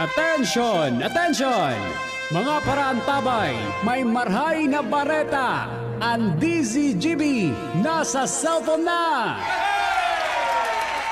Attention! Attention! Mga paraantabay, may marhay na bareta! Ang D Z G B nasa cellphone na!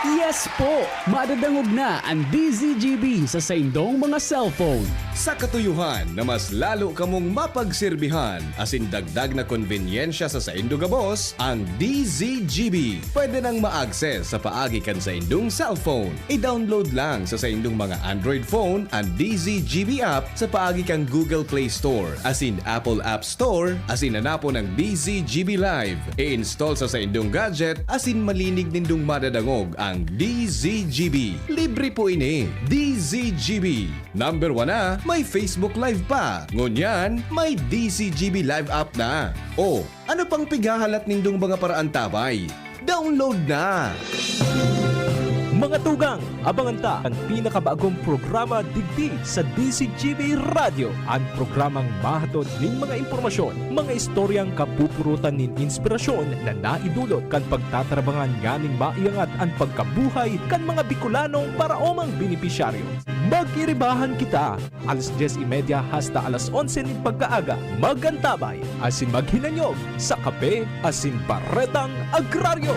Yes po! Madadangog na ang D Z G B sa saindong mga cellphone. Sa katuyuhan na mas lalo kamong mapagserbihan asin dagdag na konbenyensya sa saindo gabos, ang D Z G B pwede nang ma-access sa paagi kan saindong cellphone. I-download lang sa saindong mga Android phone an D Z G B app sa paagi kan Google Play Store asin Apple App Store asin hanapon ang D Z G B Live. I-install sa saindong gadget asin malinig nindong madadangog ang D Z G B. Libre po ini. D Z G B. Number one na, may Facebook Live pa. Ngunyan, may D Z G B Live app na. O, ano pang pighahalat nindong mga paraantabay? Download na! Mga tugang, abangan ta an pinakabagong programa digdi sa D Z G B Radyo, an programang mahatod nin mga impormasyon, mga istoryang kapupurutan nin inspirasyon na naidulot kan pagtatarabangan nganing maiangat an pagkabuhay kan mga Bicolanong paraomang benepisyaryo. Mag-iribahan kita, alas dyes y media hasta alas onse nin pagkaaga. Mag-antabay asin maghinanyog sa Kape asin Baretang Agraryo.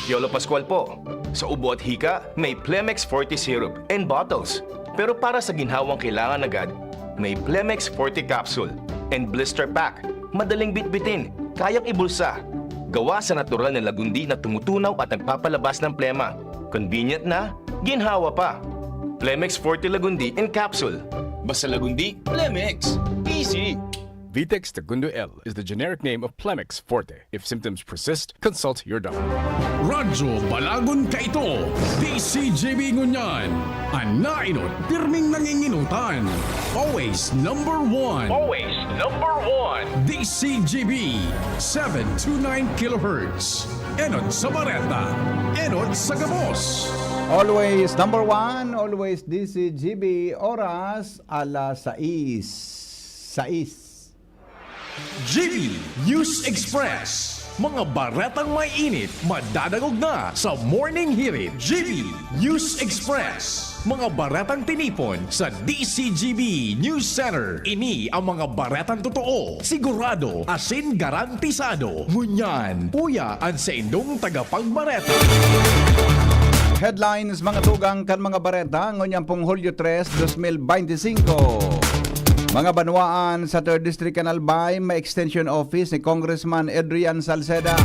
Piolo Pascual po. Sa ubo at hika, may Plemex Forte Syrup and Bottles. Pero para sa ginhawang kailangan agad, may Plemex Forte Capsule and Blister Pack. Madaling bitbitin, kayang ibulsa. Gawa sa natural na lagundi na tumutunaw at nagpapalabas ng plema. Convenient na, ginhawa pa. Plemex Forte Lagundi in Capsule. Basta Lagundi, Plemex. Easy! Vitex Segundo L is the generic name of Plemex Forte. If symptoms persist, consult your doctor. Radyo Balagon kaito, D Z G B ngunyan. An nainot, pirming nanginginutan. Always number one. Always number one. D Z G B, seven two nine kilohertz. Enot sa bareta, enot sa gabos. Always number one, always D Z G B, oras alas sais. Sais. G B News Express. Mga baretang may init, madadangog na sa Morning Hirit. G B News Express. Mga baretang tinipon sa D Z G B News Center. Ini ang mga baretang totoo, sigurado, asin garantisado. Ngunyan, uya an saindong tagapagbareta. Headlines, mga tugang kan mga bareta, ngunyan pong Hulyo tres, dos mil beintisinko. Mga banwaan sa Third District kan Albay, may extension office ni Congressman Adrian Salceda.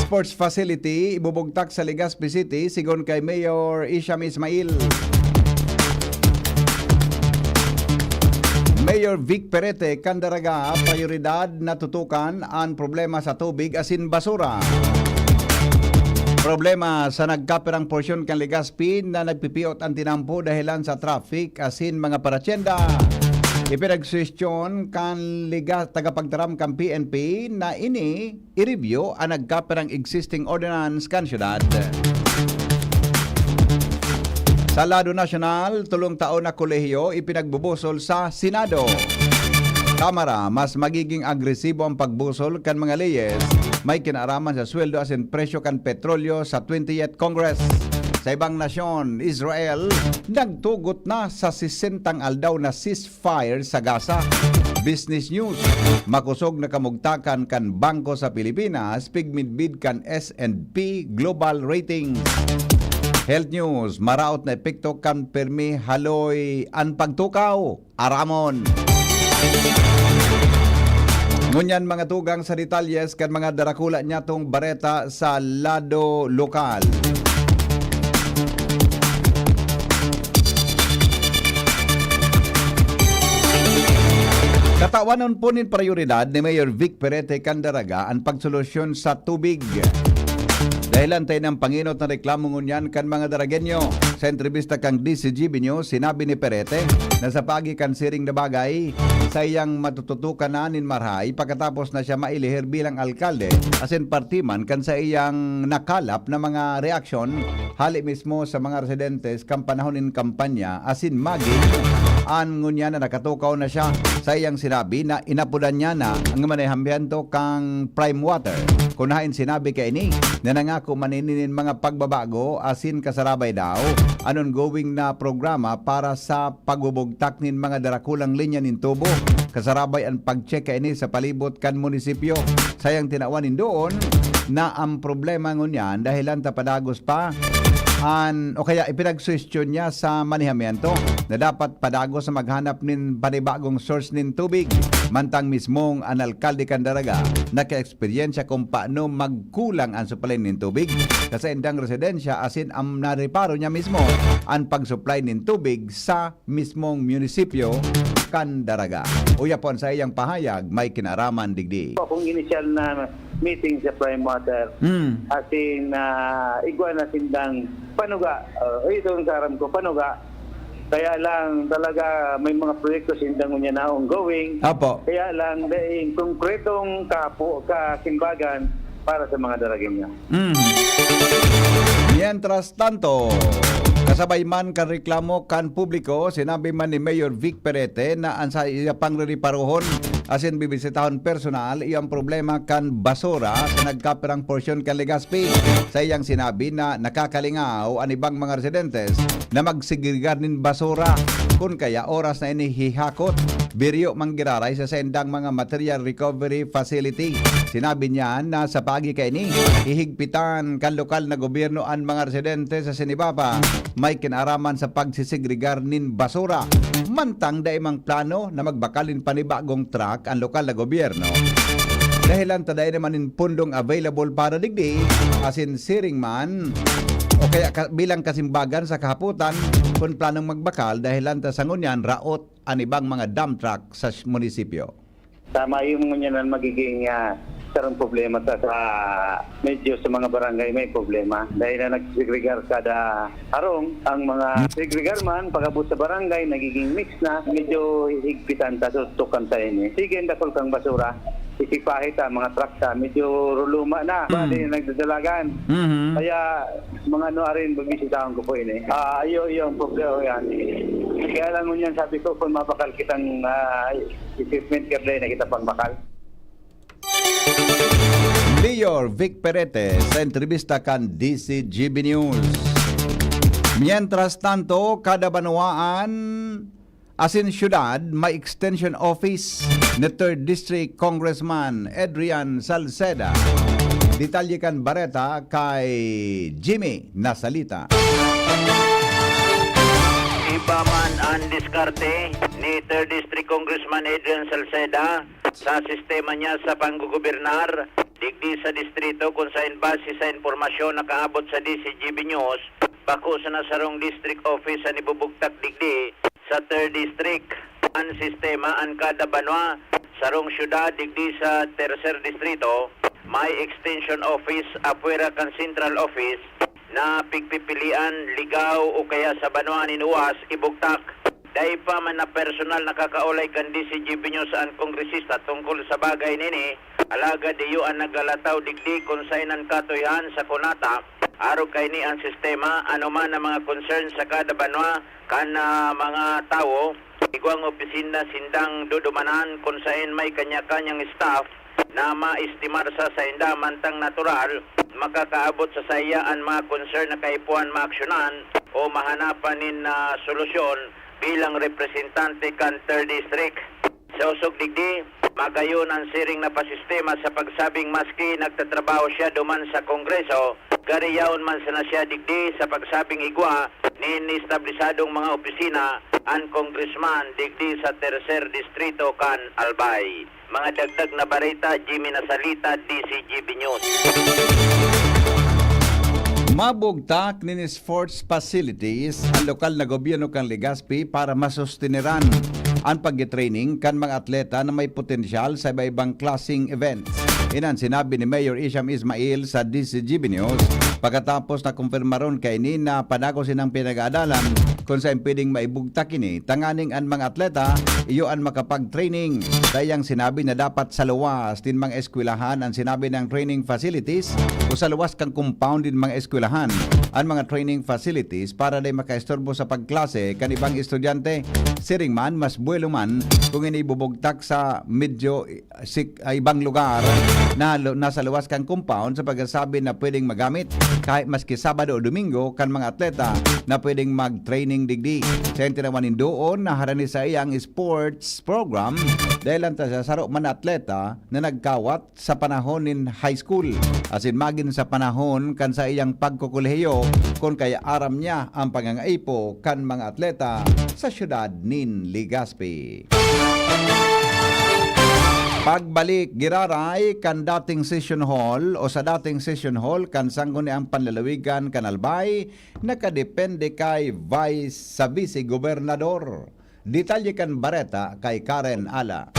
Sports facility, ibubugtak sa Legazpi City, sigon kay Mayor Isham Ismail. Mayor Vic Perete, kan Daraga, prioridad na tutukan an problema sa tubig asin basura. Problema sa nagkapirang porsyon kan Legazpi na nagpipiot an tinampo dahelan sa traffic asin mga paratyenda. Ipinagsuhestyon kan Liga-, tagapagtaram kan P N P na ini i-review an nagkapirang existing ordinance kan syudad. Sa lado nasyonal, tolong taon na kolehiyo ipinagbubusol sa Senado. Kamara, mas magiging agresibo ang pagbusol kan mga leyes may kinaaraman sa sweldo asin presyo kan petrolyo sa twentieth Congress. Sa ibang nasyon, Israel nagtugot na sa sesentang aldaw na ceasefire sa Gaza. Business News, makosog na kamugtakan kan bangko sa Pilipinas, pigmidbid kan S and P Global Ratings. Health News, maraot na epekto kan permi haloy an pagtukaw. Aramon. Ngunyan, mga tugang sa detalyes kan mga darakula niyatong bareta sa lado lokal. Katawan po nin prioridad ni Mayor Vic Perete kan Daraga an pagsolusyon sa tubig. Dahilan ta ini an pangenot na reklamo ngunyan kan mga Daragenyo. Sa entrebista kan D C G B News, sinabi ni Perete na sa paagi kan siring na bagay, saiyang matututukan na nin marahay pakatapos na siya mailihir bilang alkalde, asin parte man kan saiyang nakalap na mga reaksyon hali mismo sa mga residentes kan panahon nin kampanya, asin magin an ngunyan na nakatukaw na siya. Saiyang sinabi na inapodan niya na an manehamiento kan Prime Water. Kun haen sinabi kaini na nangako man ini nin mga pagbabago asin kasarabay daw an ongoing na programa para sa pagbubugtak nin mga darakulang linya nin tubo. Kasarabay an pag-check kaini sa palibot kan munisipyo. Sayang tinawan nin doon na ang problema ngunyan dahilan ta padagos pa an, o kaya ipinagsuhestyon niya sa manehamiento na dapat padagos sa maghanap nin panibagong source nin tubig. Mantang mismong an alkalde kan Daraga naka-eksperyensya kung paano magkulang an supply nin tubig sa saindang residensya, asin ang nareparo niya mismo an pag-supply nin tubig sa mismong munisipyo kan Daraga. Uya po an saiyang pahayag, may kinaraman digdi. Akong inisyal na meeting sa Prime Water, Mm. as in, ah, igwa na sindang panuga. Ah, ito ang karam ko, panuga. Kaya lang talaga may mga proyekto sindang unya na ongoing. Apo. Kaya lang, daing konkretong kapo-, kasimbagan para sa mga Daragenyo. Mm. Mientras tanto, kasabay man kan reklamo kan publiko, sinabi man ni Mayor Vic Perete na an saiya pang ririparohon asin bibisitahon personal iyo ang problema kan basura sa nagkapirang porsyon kan Legazpi. Saiyang sinabi na nakakalingaw an ibang mga residentes na magsegregar nin basura, kun kaya oras na ini hihakot, biryo man giraray sa saindang mga material recovery facility. Sinabi niya na sa paagi kaini, hihigpitan kan lokal na gobyerno an mga residente sa Sinibaba may kinaraman sa pagsisegregar nin basura. Mantang dai mang plano na magbakal nin panibagong truck an lokal na gobyerno, dahilan ta dai naman nin pundong available para digdi, asin siring man, o kaya ka-, bilang kasimbagan sa kahapotan, kun planong magbakal, dahilan ta sa ngunyan raot an ibang mga dump truck sa s-, munisipyo. Tama, yung ngunyan ang magiging, ah, sarong problema sa, sa, medyo sa mga barangay may problema. Dahil na nagsegregar kada harong, ang mga segregar man, pag-abot sa barangay, nagiging mix na. Medyo higpitan ta, tutukan ta ini. Sige, ang dakul kang basura. Isipahi ta, mga truck ta. Medyo ruluma na. Mm. Bali, nagdadalagan. Mhm. Kaya, mga ano, arin, pagbisitahan ko po ini. Ah, iyo, iyo ang problema yan. Kaya lang ngunyan, sabi ko, kung mabakal kitang, ah, equipment, kaya na kita pang bakal. Mayor Vic Perete sa entrebista kan D C G B News. Mientras tanto, kada banwaan asin syudad may extension office ni Third District Congressman Adrian Salceda. Detalye kan bareta kay Jimmy Nasalita. Iba man an diskarte ni Third District Congressman Adrian Salceda sa sistema niya sa panggugobernar digdi sa distrito, kun saen base sa impormasyon na kaabot sa D C G B News, bako sana sarong district office an ibubugtak digdi sa Third District. An sistema, an kada banwa, sarong syudad digdi sa Tercer Distrito, may extension office apwera kan central office na pigpipilian, ligaw o kaya sa banwa nin uwas, ibugtak. Dai pa man na personal nakakaolay kan D C G B News an kongresista tungkol sa bagay nini, alagad iyo an naglalataw digdi kun saen an katuyohan sa kunata. Arog kaini an sistema, anoman na mga concern sa kada banwa kan, ah, mga tawo, igwang opisina sindang dudumanan kun saen may kanya-kanyang staff na maestimar sa sainda mantang natural, makakaabot sa saiya an mga concern na kaipuhan maaksyonan o mahanapan nin, ah, solusyon bilang representante kan third District. Sa osog digdi, magayon an siring na pasistema sa pagsabing maski nagtatrabaho siya duman sa Kongreso, gari yaon man sana siya digdi sa pagsabing igwa nin establisadong mga opisina an congressman digdi sa Tercer Distrito kan Albay. Mga dagdag na bareta, Jimmy Nasalita, D C G B News. Mabugtak nin sports facilities an lokal na gobyerno kan Legazpi para masusteneran an pag-training kan mga atleta na may potensyal sa iba-ibang klaseng events. Iyan an sinabi ni Mayor Isham Ismail sa D C G B News pagkatapos na kumpirmaron kaini na padagos inang pinag-aadalan kung saan pwedeng maibugtak ini, tanganing an mga atleta iyo an makapag-training. Dai iyang sinabi na dapat sa luwas nin mga eskwelahan an sinabi niyang training facilities o sa luwas kan compound nin mga eskwelahan an mga training facilities para dai makaistorbo sa pagklase kan ibang estudyante. Siring man, mas buwelo man kung ini ibubugtak sa medyo sik-, ah, ibang lugar na lu-, nasa luwas kan compound sa pagkasabi na pwedeng magamit kahit maski Sabado o Domingo kan mga atleta na pwedeng mag-training digdi. Sa tinawan nin doon na harani sa iyang sports program, dahil lang ta sa saro man na atleta na nagkawat sa panahon nin high school, asin magin sa panahon kan saiyang pagkokolehiyo, kun kaya aram niya ang pangangaipo kan mga atleta sa siyudad nin Legazpi. Pagbalik giraray kan dating session hall o sa dating session hall kan Sangguniang Panlalawigan kan Albay, nakadepende kay vice sa vice gobernador. Detalye kan bareta kay Karen Ala.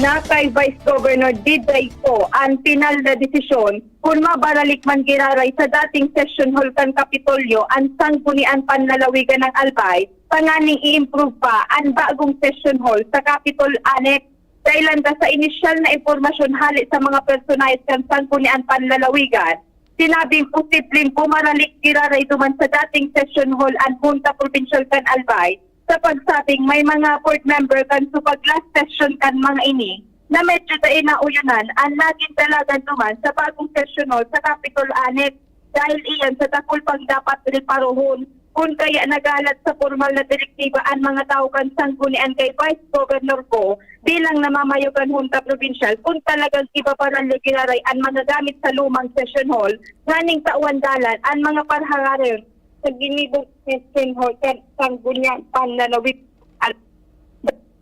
Na kay Vice Governor Diday po an pinal na desisyon kun mabaralik man giraray sa dating session hall kan Kapitolyo an Sangguniang Panlalawigan ng Albay, tanganing i-improve pa an bagong session hall sa Capitol Annex. Dahil lang sa inisyal na impormasyon hale sa mga personahe kan Sangguniang Panlalawigan, sinabing posibleng pumaralik giraray duman sa dating session hall an Junta Provincial kan Albay sa pagsabing may mga board member kan supag last session kan mga ini na medyo dai nauyonan an naging dalagan duman sa bagong session hall sa Capitol Annex, dahil iyan sa dakul pang dapat reparohon. Kun kaya nagalat sa pormal na direktiba an mga tawo kan Sanggunian kay Vice Governor Go bilang namamayo kan Junta Provincial kun talagang ibabaralyo giraray an mga gamit sa lumang session hall nganing tawan dalan an mga parhararon sa ginibong session hall kan Sangguniang Panlalawigan.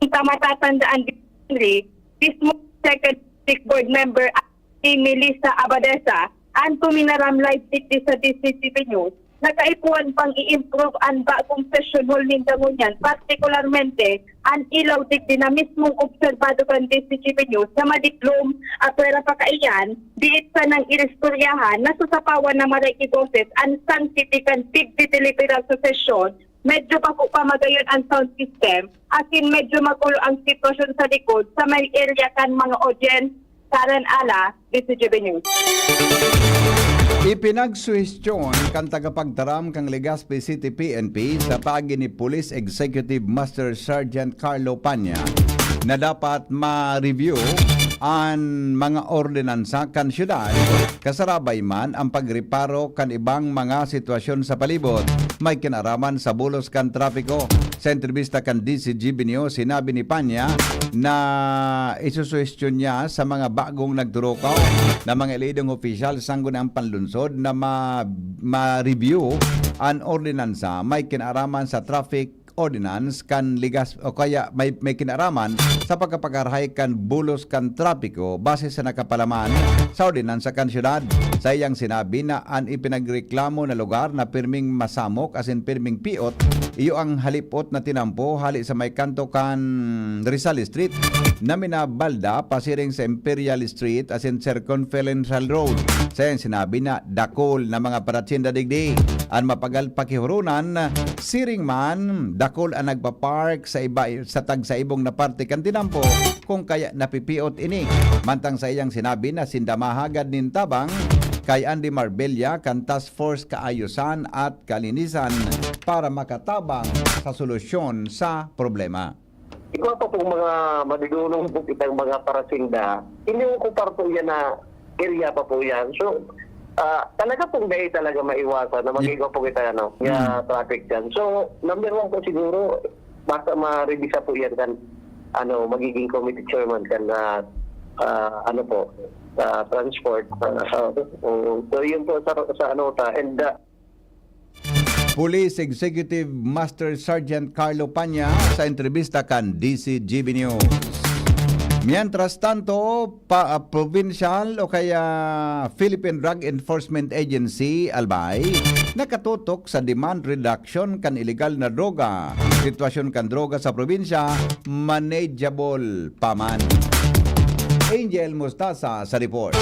Sa matatandaan din, mismo Second District Board Member si Melissa Abadesa an puminaram live digdi sa D C T V News na kaipuhan pang i-improve an bagong session hall ninda ngunyan, partikularmente an ilaw digdi na mismong obserbado kan D C T V News na madiklom, apwera pa kaiyan, diit sanang iristoryahan na sa sapawan na maray ki boses an sanctity kan digdi deliberar sa sesyon. Medyo bako pa magayon an sound system, asin medyo magulo ang sitwasyon sa likod sa may area kan mga audience. Karen Ala, D C G B News. Ipinagsuhestyon kan tagapagtaram kan Legazpi City P N P sa paagi ni Police Executive Master Sergeant Carlo Panya na dapat ma-review an mga ordinansa kan syudad, kasarabay man ang pagreparo kan ibang mga sitwasyon sa palibot may kinaraman sa bulos kan trapiko. Sa entrebista kan D C G B News, sinabi ni Panya na isusuhestyon niya sa mga bagong nagturukaw na mga elidong opisyal sa Sangguniang Panlungsod na ma-, ma-review an ordinansa may kinaraman sa traffic ordinance kan Legazpi o kaya may, may kinaraman sa pagkapagkarahay kan bulos kan trapiko base sa nakapalaman sa ordinansa kan syudad. Sa iyang sinabi na an ipinagreklamo na lugar na pirming masamok asin pirming piot, iyo ang halipot na tinampo hali sa may kanto kan Rizal Street na minabalda pasiring sa Imperial Street asin Circumferential Road. Sa iyang sinabi na dakul na mga paratsinda digdi an mapagal pakihurunan, siring man dakul an nagpa-park sa iba, sa tagsaibong na parte kan tinampo, kung kaya napipiot ini. Mantang sa iyang sinabi na sinda mahagad nin tabang kay Andy Marbella kan Task Force Kaayosan at Kalinisan para makatabang sa solusyon sa problema. Igwa pa pong mga madudunong po kitang mga parasinda, iniokupar po yan na area pa po yan. So, ah, talaga pong dahil talaga maiwasan na mag-igwa po kita, ano, nga traffic jam. So, number one po siguro, basta ma-revisa po yan kan, ano, magiging committee chairman kan, ah, ah, ano po, sa transport. Ah, ah, oo. So, yun po sa, sa ano ta. And, ah, Police Executive Master Sergeant Carlo Panya sa entrebista kan D C G B News. Mientras tanto, pa, ah, provincial o kaya Philippine Drug Enforcement Agency, Albay, nakatutok sa demand reduction kan iligal na droga. Sitwasyon kan droga sa probinsya, manageable pa man. Angel Mustasa sa report.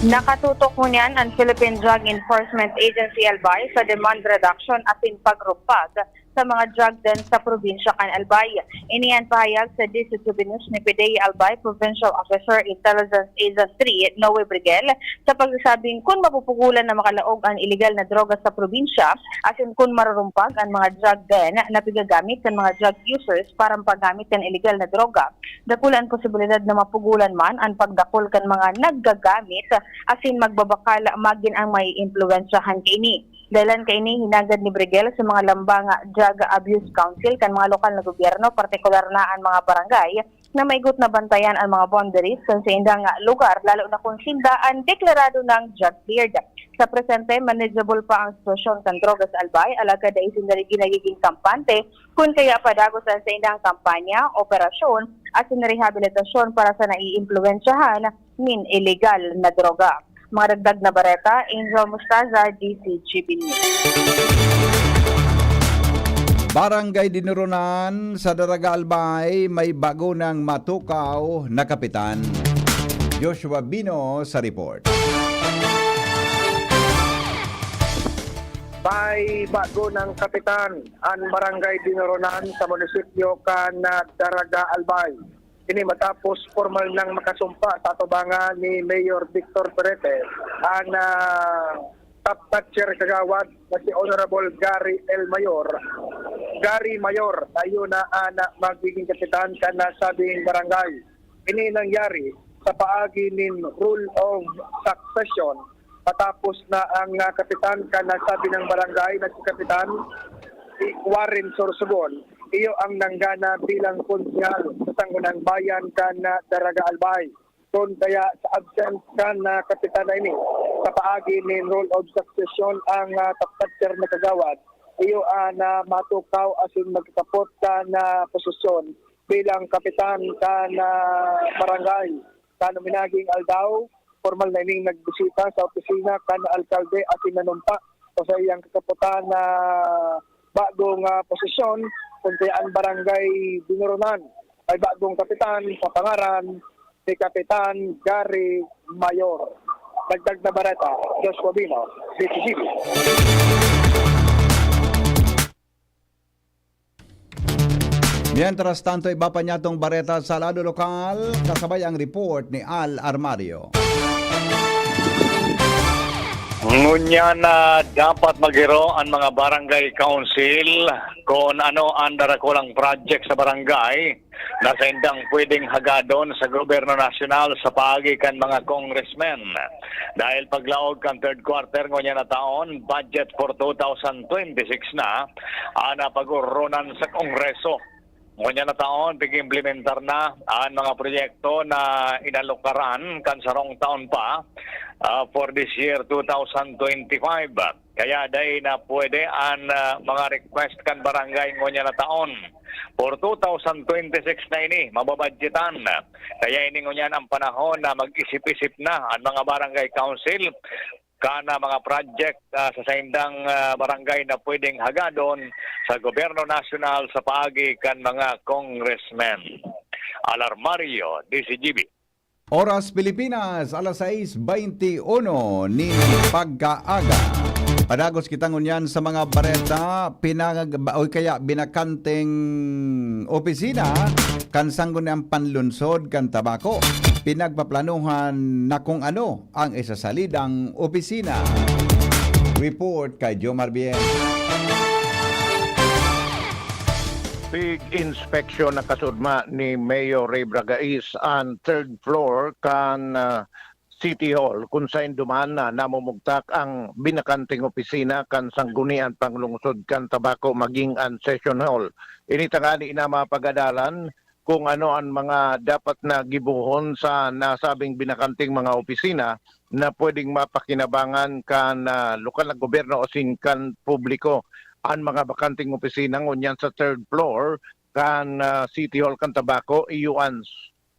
Nakatutok ngunyan an Philippine Drug Enforcement Agency Albay sa demand reduction asin pagrumpag sa mga drug den sa probinsya kan Albay. Ini an pahayag sa D C T V News ni P D A Albay Provincial Officer Intelligence Agent three, Noe Brigel, sa pagsasabing kun mapupugulan na makalaog an iligal na droga sa probinsya, asin kun marurumpag an mga drug den na pigagamit kan mga drug users para mapagamit kan iligal na droga, dakula an posibilidad na mapugulan man an pagdakul kan mga naggagamit asin magbabakal magin ang maiimpluwensyahan kaini. Dahilan kaini, hinagad ni Brigel sa mga lambang Drug Abuse Council kan mga lokal na gobyerno, partikular na an mga barangay, na maigot na bantayan an mga boundaries kan saindang lugar, lalo na kun sinda an deklarado nang drug cleared. Sa presente, manageable pa ang sitwasyon kan droga sa Albay, alagad dai sinda lagi nagiging kampante kun kaya padagos an saindang kampanya, operasyon, asin rehabilitasyon para sa naiimpluwensyahan nin iligal na droga. Mga dagdag na bareta, Angel Mostaza, D C G B News. Barangay Dinoronan sa Daraga Albay, may bago nang matukaw na kapitan. Joshua Bino sa report. May bago nang kapitan an Barangay Dinoronan sa munisipyo kan, ah, Daraga Albay. Ini matapos formal nang makasumpa sa atubangan ni Mayor Victor Perete an, ah, top notcher kagawad na si Honorable Gary L. Mayor. Gary Mayor, na iyo na an magiging kapitan kan nasabing barangay. Ini nangyari sa paagi nin rule of succession matapos na ang, ah, kapitan kan nasabi ng barangay na si Kapitan, si Warren Sorsogon, iyo ang nanggana bilang konsehal sa Sangguniang Bayan kan, ah, Daraga Albay. Kun kaya sa absence kan, ah, kapitan na ini, sa paagi nin rule of succession ang, ah, top notcher na kagawad, iyo ang, ah, matukaw asin magkakapot kan, ah, posisyon bilang kapitan kan, ah, barangay. Kan minaging aldaw, formal na ining nagbisita sa opisina kan alkalde asin nanumpa sa saiyang kakapotan na bagong, ah, posisyon, kun kaya an Barangay Dinoronan may bagong kapitan sa pangaran ni Kapitan Gary Mayor. Dagdag na bareta, Joshua Bino, D C G B. Mientras tanto, iba pa niyatong bareta sa lado lokal, kasabay ang report ni Al Armario. Ngunyan na dapat maghiro an mga barangay council kun ano an darakulang project sa barangay na saindang pwedeng hagadon sa gobyerno nasyonal sa paagi kan mga congressmen. Dahil paglaog kan third quarter ngunyan na taon, budget for two thousand twenty-six na, an pag-ororonan sa Kongreso. Ngunyan na taon, pig-implementar na an mga proyekto na inalokaran kan sarong taon pa, ah, for this year, two thousand twenty-five. Kaya dai na pwede an, ah, mga request kan barangay ngunyan na taon. For two thousand twenty-six na ini, mababadyetan. Kaya ini ngunyan ang panahon na mag-isip-isip na an mga barangay council kan mga project, ah, sa saindang, ah, barangay na pwedeng hagadon sa gobyerno nasyonal sa paagi kan mga congressmen. Alarmario, D C G B. Oras Pilipinas, alas sais beinti uno nin pagkaaga. Padagos kita ngunyan sa mga bareta, pinag-, o kaya binakanteng opisina kan Sangguniang Panlunsod kan Tabaco. Pinagpaplanuhan na kung ano ang isasalidang opisina. Report kay Jomar Bien. Pig-inspeksyon na kasudma ni Mayor Ray Bragais an third floor kan, ah, City Hall, kun saen duman na namumugtak ang binakanteng opisina kan Sanggunian Panglungsod kan Tabaco magin an Session Hall. Ini tangani na mapag-adalan kung ano an mga dapat na gibohon sa nasabing binakanteng mga opisina na pwedeng mapakinabangan kan, ah, lokal na gobyerno asin kan publiko. An mga bakanteng opisina ngunyan sa third floor kan, ah, City Hall kan Tabaco, iyo an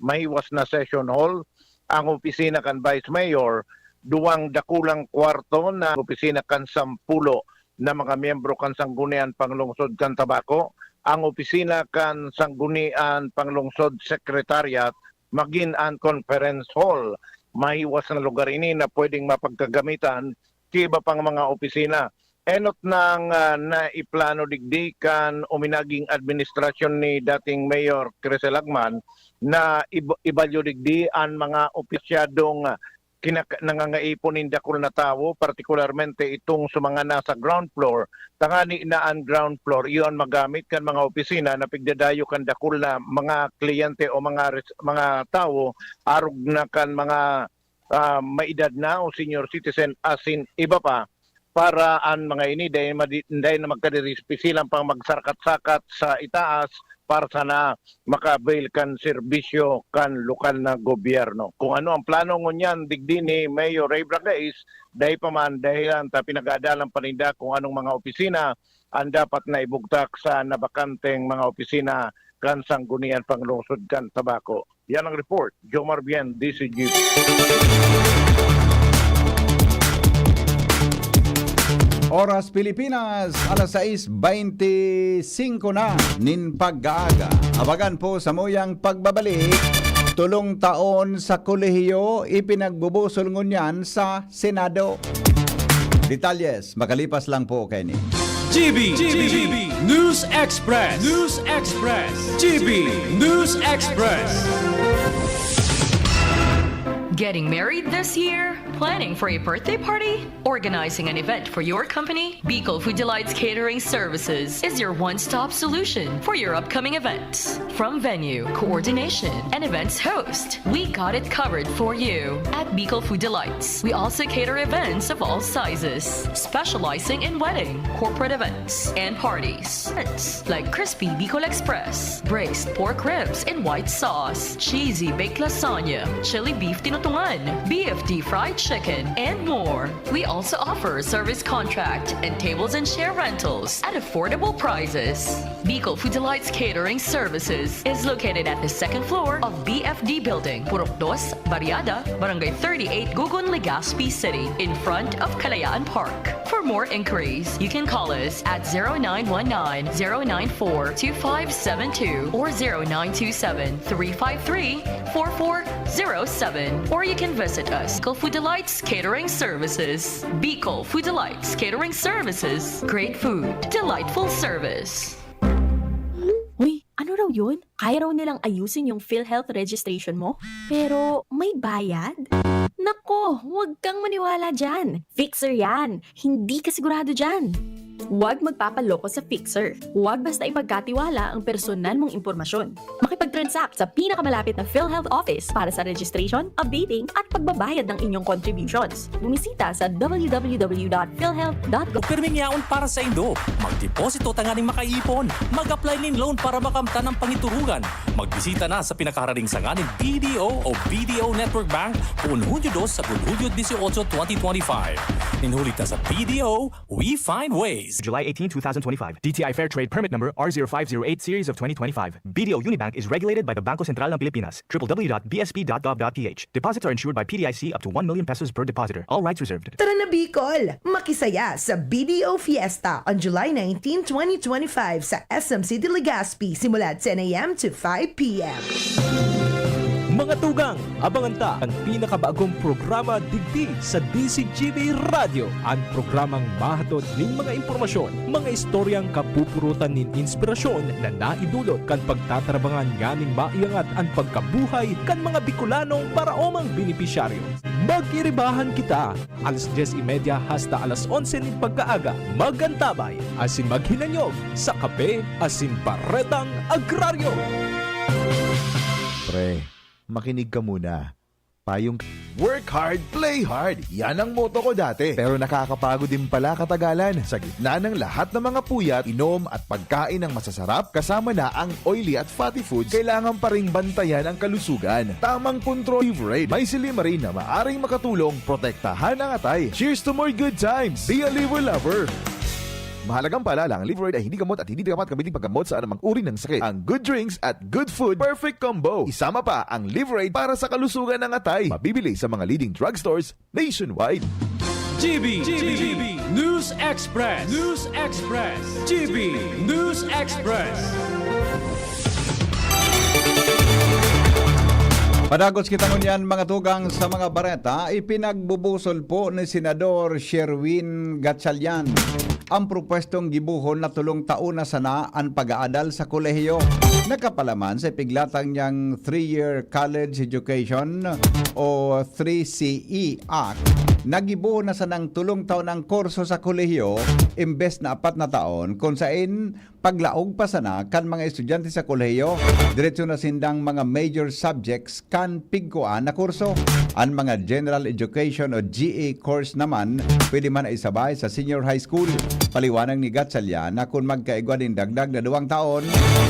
mahiwas na session hall, ang opisina kan Vice Mayor, duwang dakulang kwarto na opisina kan sampulo na mga miyembro kan Sanggunian Panglungsod kan Tabaco, ang opisina kan Sanggunian Panglungsod Secretariat, magin an conference hall. Mahiwas na lugar ini na pwedeng mapagkagamitan ki iba pang mga opisina. Enot nang, ah, naiplano digdi kan uminaging administrasyon ni dating Mayor Crisel Agman na ib-, ibalyo digdi an mga opisyadong, ah, kinak-, nangangaipon nin dakul na tawo, partikularmente itong sa mga nasa ground floor. Tangani na an ground floor, iyo an magamit kan mga opisina na pigdadayo kan dakul na mga kliyente o mga res-, mga tawo, arog na kan mga, ah, may edad na o senior citizen asin iba pa, para an mga ini dai madi-, dai na magkadiri-, pisilang pang magsarakat-sakat sa itaas para sana maka-avail kan serbisyo kan lokal na gobyerno. Kung ano ang plano ngunyan digdi ni Mayor Ray Bragais, dai pa man dahilan ta pinag-aadalan pa ninda kung anong mga opisina ang dapat na ibugtak sa nabakanteng mga opisina kan Sanggunian Panglungsod kan Tabaco. Yan ang report. Jomar Bien, D C G. Oras Pilipinas, alas sais beinti singko na nin pag-aaga. Abagan po sa muyang pagbabalik, tolong taon sa kolehiyo ipinagbubusol ngunyan sa Senado. Detalles, makalipas lang po kaini. G B, G B, News Express, News Express, G B, News Express. Getting married this year? Planning for a birthday party? Organizing an event for your company? Bicol Food Delights Catering Services is your one-stop solution for your upcoming events. From venue, coordination, and events host, we got it covered for you. At Bicol Food Delights, we also cater events of all sizes, specializing in wedding, corporate events, and parties. Events like crispy Bicol Express, braised pork ribs in white sauce, cheesy baked lasagna, chili beef tinutungan, B F D fried chicken, and more. We also offer service contract and tables and chair rentals at affordable prices. Bicol Food Delights Catering Services is located at the second floor of B F D Building, Purok Dos, Barriada, Barangay thirty-eight, Gugun, Legazpi City, in front of Kalayaan Park. For more inquiries, you can call us at zero nine one nine, zero nine four, two five seven two or zero nine two seven, three five three, four four zero seven. Or you can visit us, Bicol Food Delights Catering Services. Bicol Food Delights Catering Services. Great food, delightful service. Uy, ano raw yun? Kaya raw nilang ayusin yung PhilHealth registration mo? Pero may bayad? Nako, huwag kang maniwala dyan. Fixer yan. Hindi ka sigurado dyan. Huwag magpapaloko sa fixer. Huwag basta ipagkatiwala ang personal mong impormasyon. Makipag-transact sa pinakamalapit na PhilHealth office para sa registration, updating, at pagbabayad ng inyong contributions. Bumisita sa w w w dot philhealth dot gov. Pirming yaon para saindo. Magdeposito tanganing makaipon. Mag-apply nin loan para makamtan ang pangiturugan. Magbisita na sa pinakaharaning sanga nin B D O o B D O Network Bank poon Hunyo dos sagkod Hunyo dieciocho, twenty twenty-five. Nin huli ta sa B D O, we find ways. July eighteen, two thousand twenty-five. D T I Fair Trade Permit Number R zero five zero eight Series of twenty twenty-five. B D O Unibank is regulated by the Bangko Sentral ng Pilipinas. W W W dot B S P dot gov dot P H. Deposits are insured by P D I C up to one million pesos per depositor. All rights reserved. Tara na, Bicol! Makisaya sa B D O Fiesta on July nineteen, twenty twenty-five sa S M City Legazpi, simula ten A M to five P M. Mga tugang, abangan ta an pinakabagong programa digdi sa D C G B Radyo, an programang mahatod nin mga impormasyon, mga istoryang kapupurutan nin inspirasyon na naidulot kan pagtatrabangan nganing maiangat an pagkabuhay kan mga Bicolanong paraomang benepisyaryo. Magiribahan kita, alas dyes y media hasta alas onse nin pagkaaga. Magantabay asin maghinanyog sa kape asin baretang agraryo. Pre, makinig ka muna. Payong Work hard, play hard. Yan ang motto ko dati. Pero nakakapagod din pala katagalan. Sa gitna ng lahat ng mga puyat, inom at pagkain ng masasarap, kasama na ang oily at fatty foods, kailangan pa ring bantayan ang kalusugan. Tamang kontrol, Liverade. May silymarin na maaring makatulong protektahan ang atay. Cheers to more good times! Be a Liver Lover! Mahalagang paalala, ang Liverade ay hindi gamot at hindi dapat gamitin paggamot sa anumang uri ng sakit. Ang good drinks at good food, perfect combo. Isama pa ang Liverade para sa kalusugan ng atay. Mabibili sa mga leading drugstores nationwide. G B, G B, News Express, News Express, G B News Express. Padagos kita ngunyan, mga tugang, sa mga bareta. Ipinagbubusol po ni Senador Sherwin Gatchalian ang propwestong gibohon na tolong taon na sana an pag-aadal sa kolehiyo. Nakapalaman sa ipiglatang niyang three-year college education o three C E Act, nagibo na sanang tolong taon ang kurso sa kolehiyo imbes na apat na taon, kun saen paglaog pa sana kan mga estudyante sa kolehiyo, diretso na sindang mga major subjects kan pigkuan na kurso. An mga general education o G E course naman, pwede man na isabay sa senior high school. Paliwanag ni Gatchalian na kun magkaigwa nin dagdag na duwang taon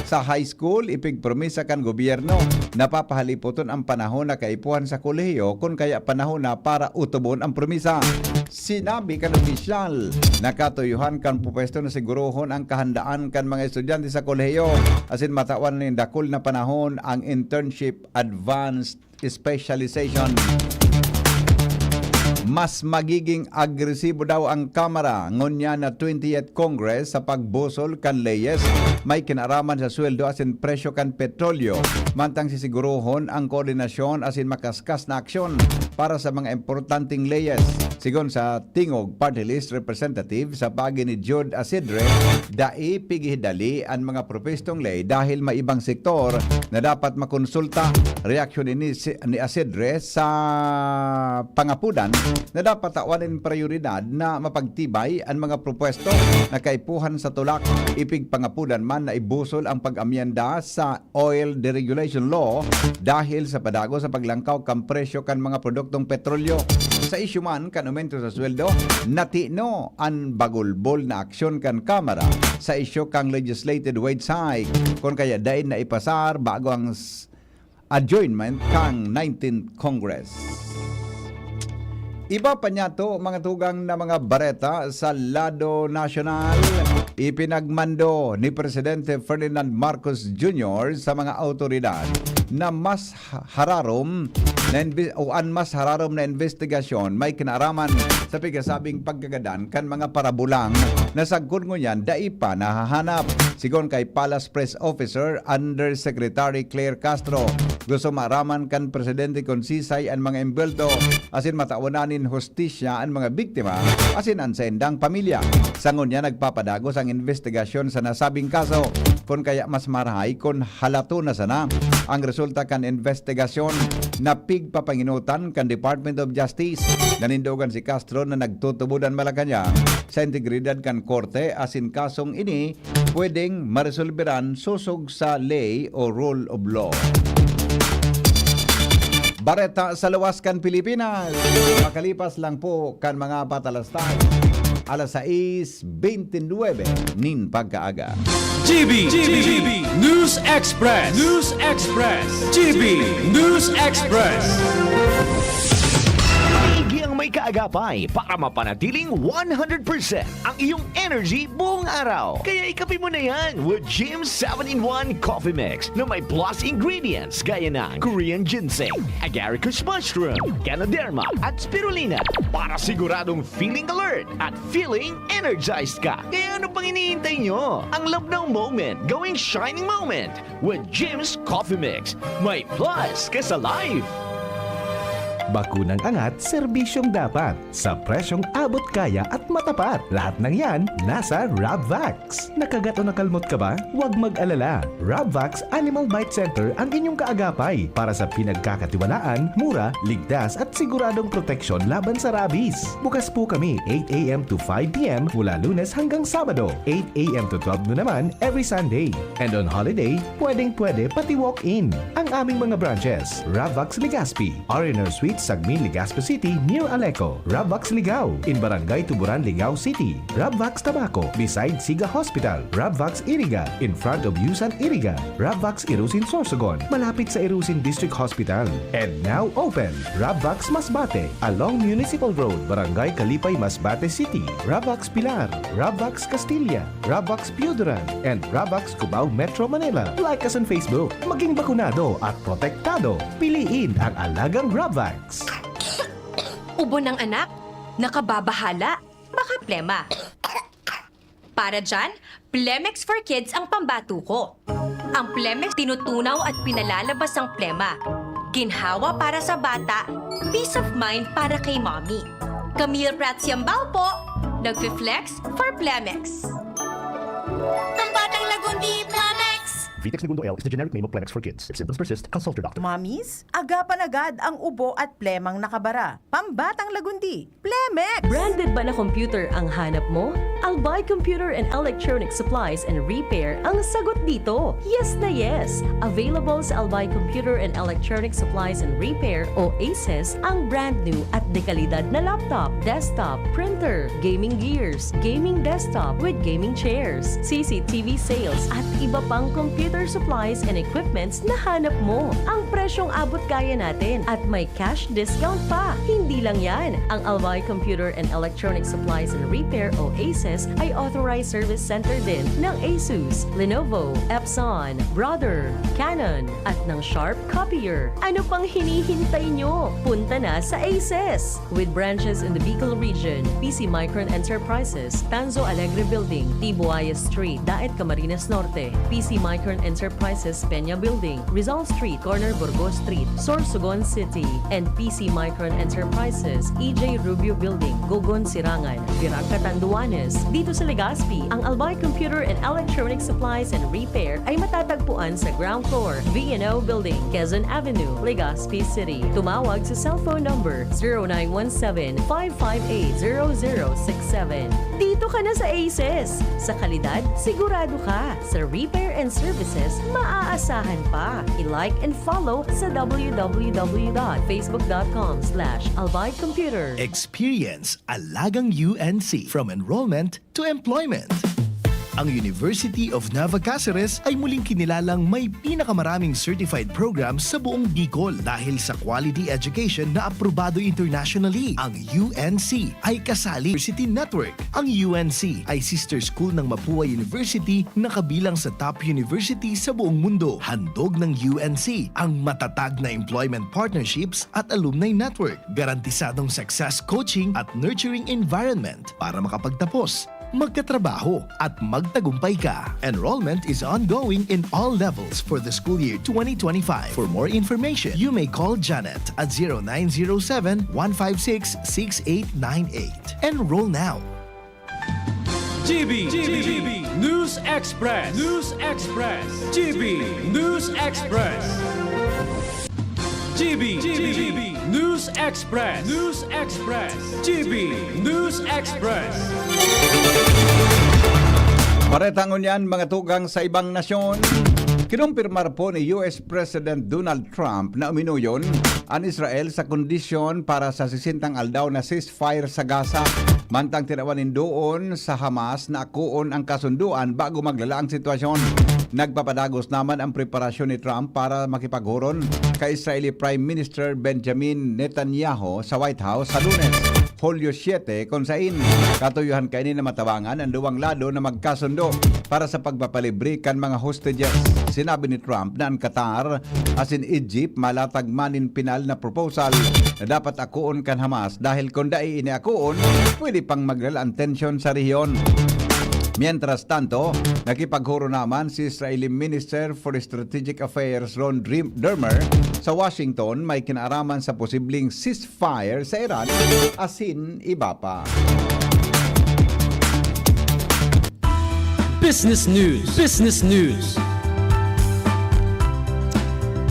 sa high school, ipigpromisa kan gobyerno na papahalipoton ang panahon na kaipuhan sa kolehiyo, kun kaya panahon na para utubon ang promisa. Sinabi kan opisyal na katuyuhan kan pupwesto na sigurohon ang kahandaan kan mga estudyante sa kolehiyo asin matawan nin dakul na panahon ang internship, advanced specialization. Mas magiging agresibo daw ang Kamara ngunyan na twentieth Congress sa pagbusol kan leyes may kinaaraman sa sweldo asin presyo kan petrolyo, mantang sisigurohon ang koordinasyon asin makaskas na aksyon para sa mga importanteng leyes. Sigon sa Tingog Party List Representative sa paagi ni Jude Asidre, dai pighidali an mga propwestong ley dahil may ibang sektor na dapat makonsulta. Reaksyon ini si, ni Asidre sa pangapodan na dapat tawan nin prayoridad na mapagtibay an mga propwesto na kaipuhan sa tulak. Ipigpangapodan man na ibusol ang pag-amyenda sa Oil Deregulation Law dahil sa padagos sa paglangkaw kan presyo kan mga produktong petrolyo. Sa isyu man kan aumento sa sweldo, natino an bagulbol na aksyon kan Kamara sa isyu kan legislated wage hike, kun kaya dai na ipasar bago ang s-, adjournment kan nineteenth Congress. Iba pa niyato, mga tugang, na mga bareta sa lado nasyonal. Ipinagmando ni Presidente Ferdinand Marcos Junior sa mga awtoridad na mas ha-, hararom na inve-, o an mas hararom na investigasyon may kinaaraman sa pigasabing pagkagadan kan mga parabulang na sagkod ngunyan dai pa nahahanap. Sigon kay Palace Press Officer Undersecretary Claire Castro, gusto maaraman kan presidente kun sisay an mga embwelto asin matawan nin hustisya an mga biktima asin an saindang pamilya. Sa ngunyan, nagpapadagos ang investigasyon sa nasabing kaso, kun kaya mas marahay kun halaton na sana ang resulta kan investigasyon na pigpapangenotan kan Department of Justice. Nanindogan si Castro na nagtutubod an Malacañang sa integridad kan korte asin kasong ini pwedeng maresolberan sosog sa ley o rule of law. Bareta sa luwas kan Pilipinas. Makalipas lang po kan mga patalastas, alas sais bente nuebe nin pagkaaga. G B, G B, News Express, News Express, G B News Express. Maigi ang may kaagapay para mapanatiling one hundred percent ang iyong energy buong araw. Kaya ikape mo na yan with Jim seven-in-one Coffee Mix na may plus ingredients gaya ng Korean ginseng, agaricus mushroom, ganoderma, at spirulina para siguradong feeling alert at feeling energized ka. Kaya ano pang hinihintay nyo? Ang love ng moment, gawing shining moment with Jim's Coffee Mix. May plus ka sa life! Bakunang angat, serbisyong dapat, sa presyong abot kaya at matapat. Lahat ng yan, nasa Rabvax. Nakagat o nakalmot ka ba? Huwag mag-alala. Rabvax Animal Bite Center ang inyong kaagapay para sa pinagkakatiwalaan, mura, ligtas at siguradong proteksyon laban sa rabies. Bukas po kami eight a m to five p m mula Lunes hanggang Sabado, eight a m to twelve noon naman every Sunday. And on holiday, pwedeng-pwede pati walk-in. Ang aming mga branches, Rabvax Legazpi, R and R Suite, Sagmin, Legazpi City, near Aleco. Rabvax Ligao, in Barangay Tuburan, Ligao City. Rabvax Tabaco, beside Siga Hospital. Rabvax Iriga, in front of Yusan Iriga. Rabvax Irusin Sorsogon, malapit sa Irusin District Hospital. And now open, Rabvax Masbate, along Municipal Road, Barangay Kalipay, Masbate City. Rabvax Pilar, Rabvax Castilla, Rabvax Pioduran, and Rabvax Cubao, Metro Manila. Like us on Facebook. Maging bakunado at protektado. Piliin ang alagang Rabvax. Ubo ng anak? Nakababahala? Baka plema. Para dyan, Plemex for Kids ang pambato ko. Ang Plemex tinutunaw at pinalalabas ang plema. Ginhawa para sa bata, peace of mind para kay mommy. Camille Prats Yambao po, nagfi-flex for Plemex. Ang Batang Lagundi, Plemex! Vitex Negundo L is the generic name of Plemex for kids. If symptoms persist, consult your doctor. Mommies, agapan agad ang ubo at plemang nakabara. Pambatang Lagundi, Plemex! Branded ba na computer ang hanap mo? Albay Computer and Electronic Supplies and Repair ang sagot dito. Yes na yes! Available sa Albay Computer and Electronic Supplies and Repair o ACES ang brand new at dekalidad na laptop, desktop, printer, gaming gears, gaming desktop with gaming chairs, C C T V sales at iba pang computer supplies and equipments na hanap mo. Ang presyong abot kaya natin at may cash discount pa. Hindi lang yan, ang Albay Computer and Electronic Supplies and Repair o ACES ay authorized service center din ng Asus, Lenovo, Epson, Brother, Canon, at ng Sharp Copier. Ano pang hinihintay nyo? Punta na sa ACES! With branches in the Bicol region, P C Micron Enterprises, Tanzo Alegre Building, Tibuaya Street, Daet, Camarines Norte, P C Micron Enterprises, Peña Building, Rizal Street, corner Burgos Street, Sorsogon City, and P C Micron Enterprises, E J Rubio Building, Gogon Sirangan, Virac, Catanduanes. Dito sa Legazpi, ang Albay Computer and Electronic Supplies and Repair ay matatagpuan sa ground floor, V and O Building, Quezon Avenue, Legazpi City. Tumawag sa cellphone number zero nine one seven, five five eight, zero zero six seven. Dito ka na sa ACES! Sa kalidad, sigurado ka! Sa repair and services, maaasahan pa! I-like and follow sa w w w dot facebook dot com slash albay computer. Experience Alagang U N C, from enrollment to employment. Ang University of Nueva Caceres ay muling kinilalang may pinakamaraming certified programs sa buong Bicol dahil sa quality education na aprobado internationally. Ang U N C ay kasali University Network. Ang U N C ay sister school ng Mapua University na kabilang sa top university sa buong mundo. Handog ng U N C ang matatag na employment partnerships at alumni network. Garantisadong success coaching at nurturing environment para makapagtapos, magkatrabaho, at magtagumpay ka. Enrollment is ongoing in all levels for the school year twenty twenty-five. For more information, you may call Janet at zero nine zero seven, one five six, six eight nine eight. Enroll now. G B, G B, News Express, News Express, G B News Express. G B, G B, News Express, News Express, G B News Express. Bareta ngunyan, mga tugang sa ibang nasyon. Kinumpirmar po ni U S President Donald Trump na uminuyon an Israel sa kondisyon para sa sesentang aldaw na ceasefire sa Gaza. Mantang tinawan nin doon sa Hamas na akoon ang kasunduan bago maglala ang sitwasyon. Nagpapadagos naman ang preparasyon ni Trump para makipaghuron kay Israeli Prime Minister Benjamin Netanyahu sa White House sa Lunes, Hulyo siete, kun sain katuyuhan kaini na matabangan ang duwang lado na magkasundo para sa pagpapalibre kan mga hostages. Sinabi ni Trump na an Qatar asin Egypt malatag man nin pinal na proposal na dapat akoon kan Hamas dahil kun dai ini akoon, pwede pang maglala an tensyon sa rehiyon. Mientras tanto, nakipaghuro naman si Israeli Minister for Strategic Affairs Ron Drim-, Dermer sa Washington, may kinaaraman sa posibleng ceasefire sa Iran, asin iba pa. Business News. Business News.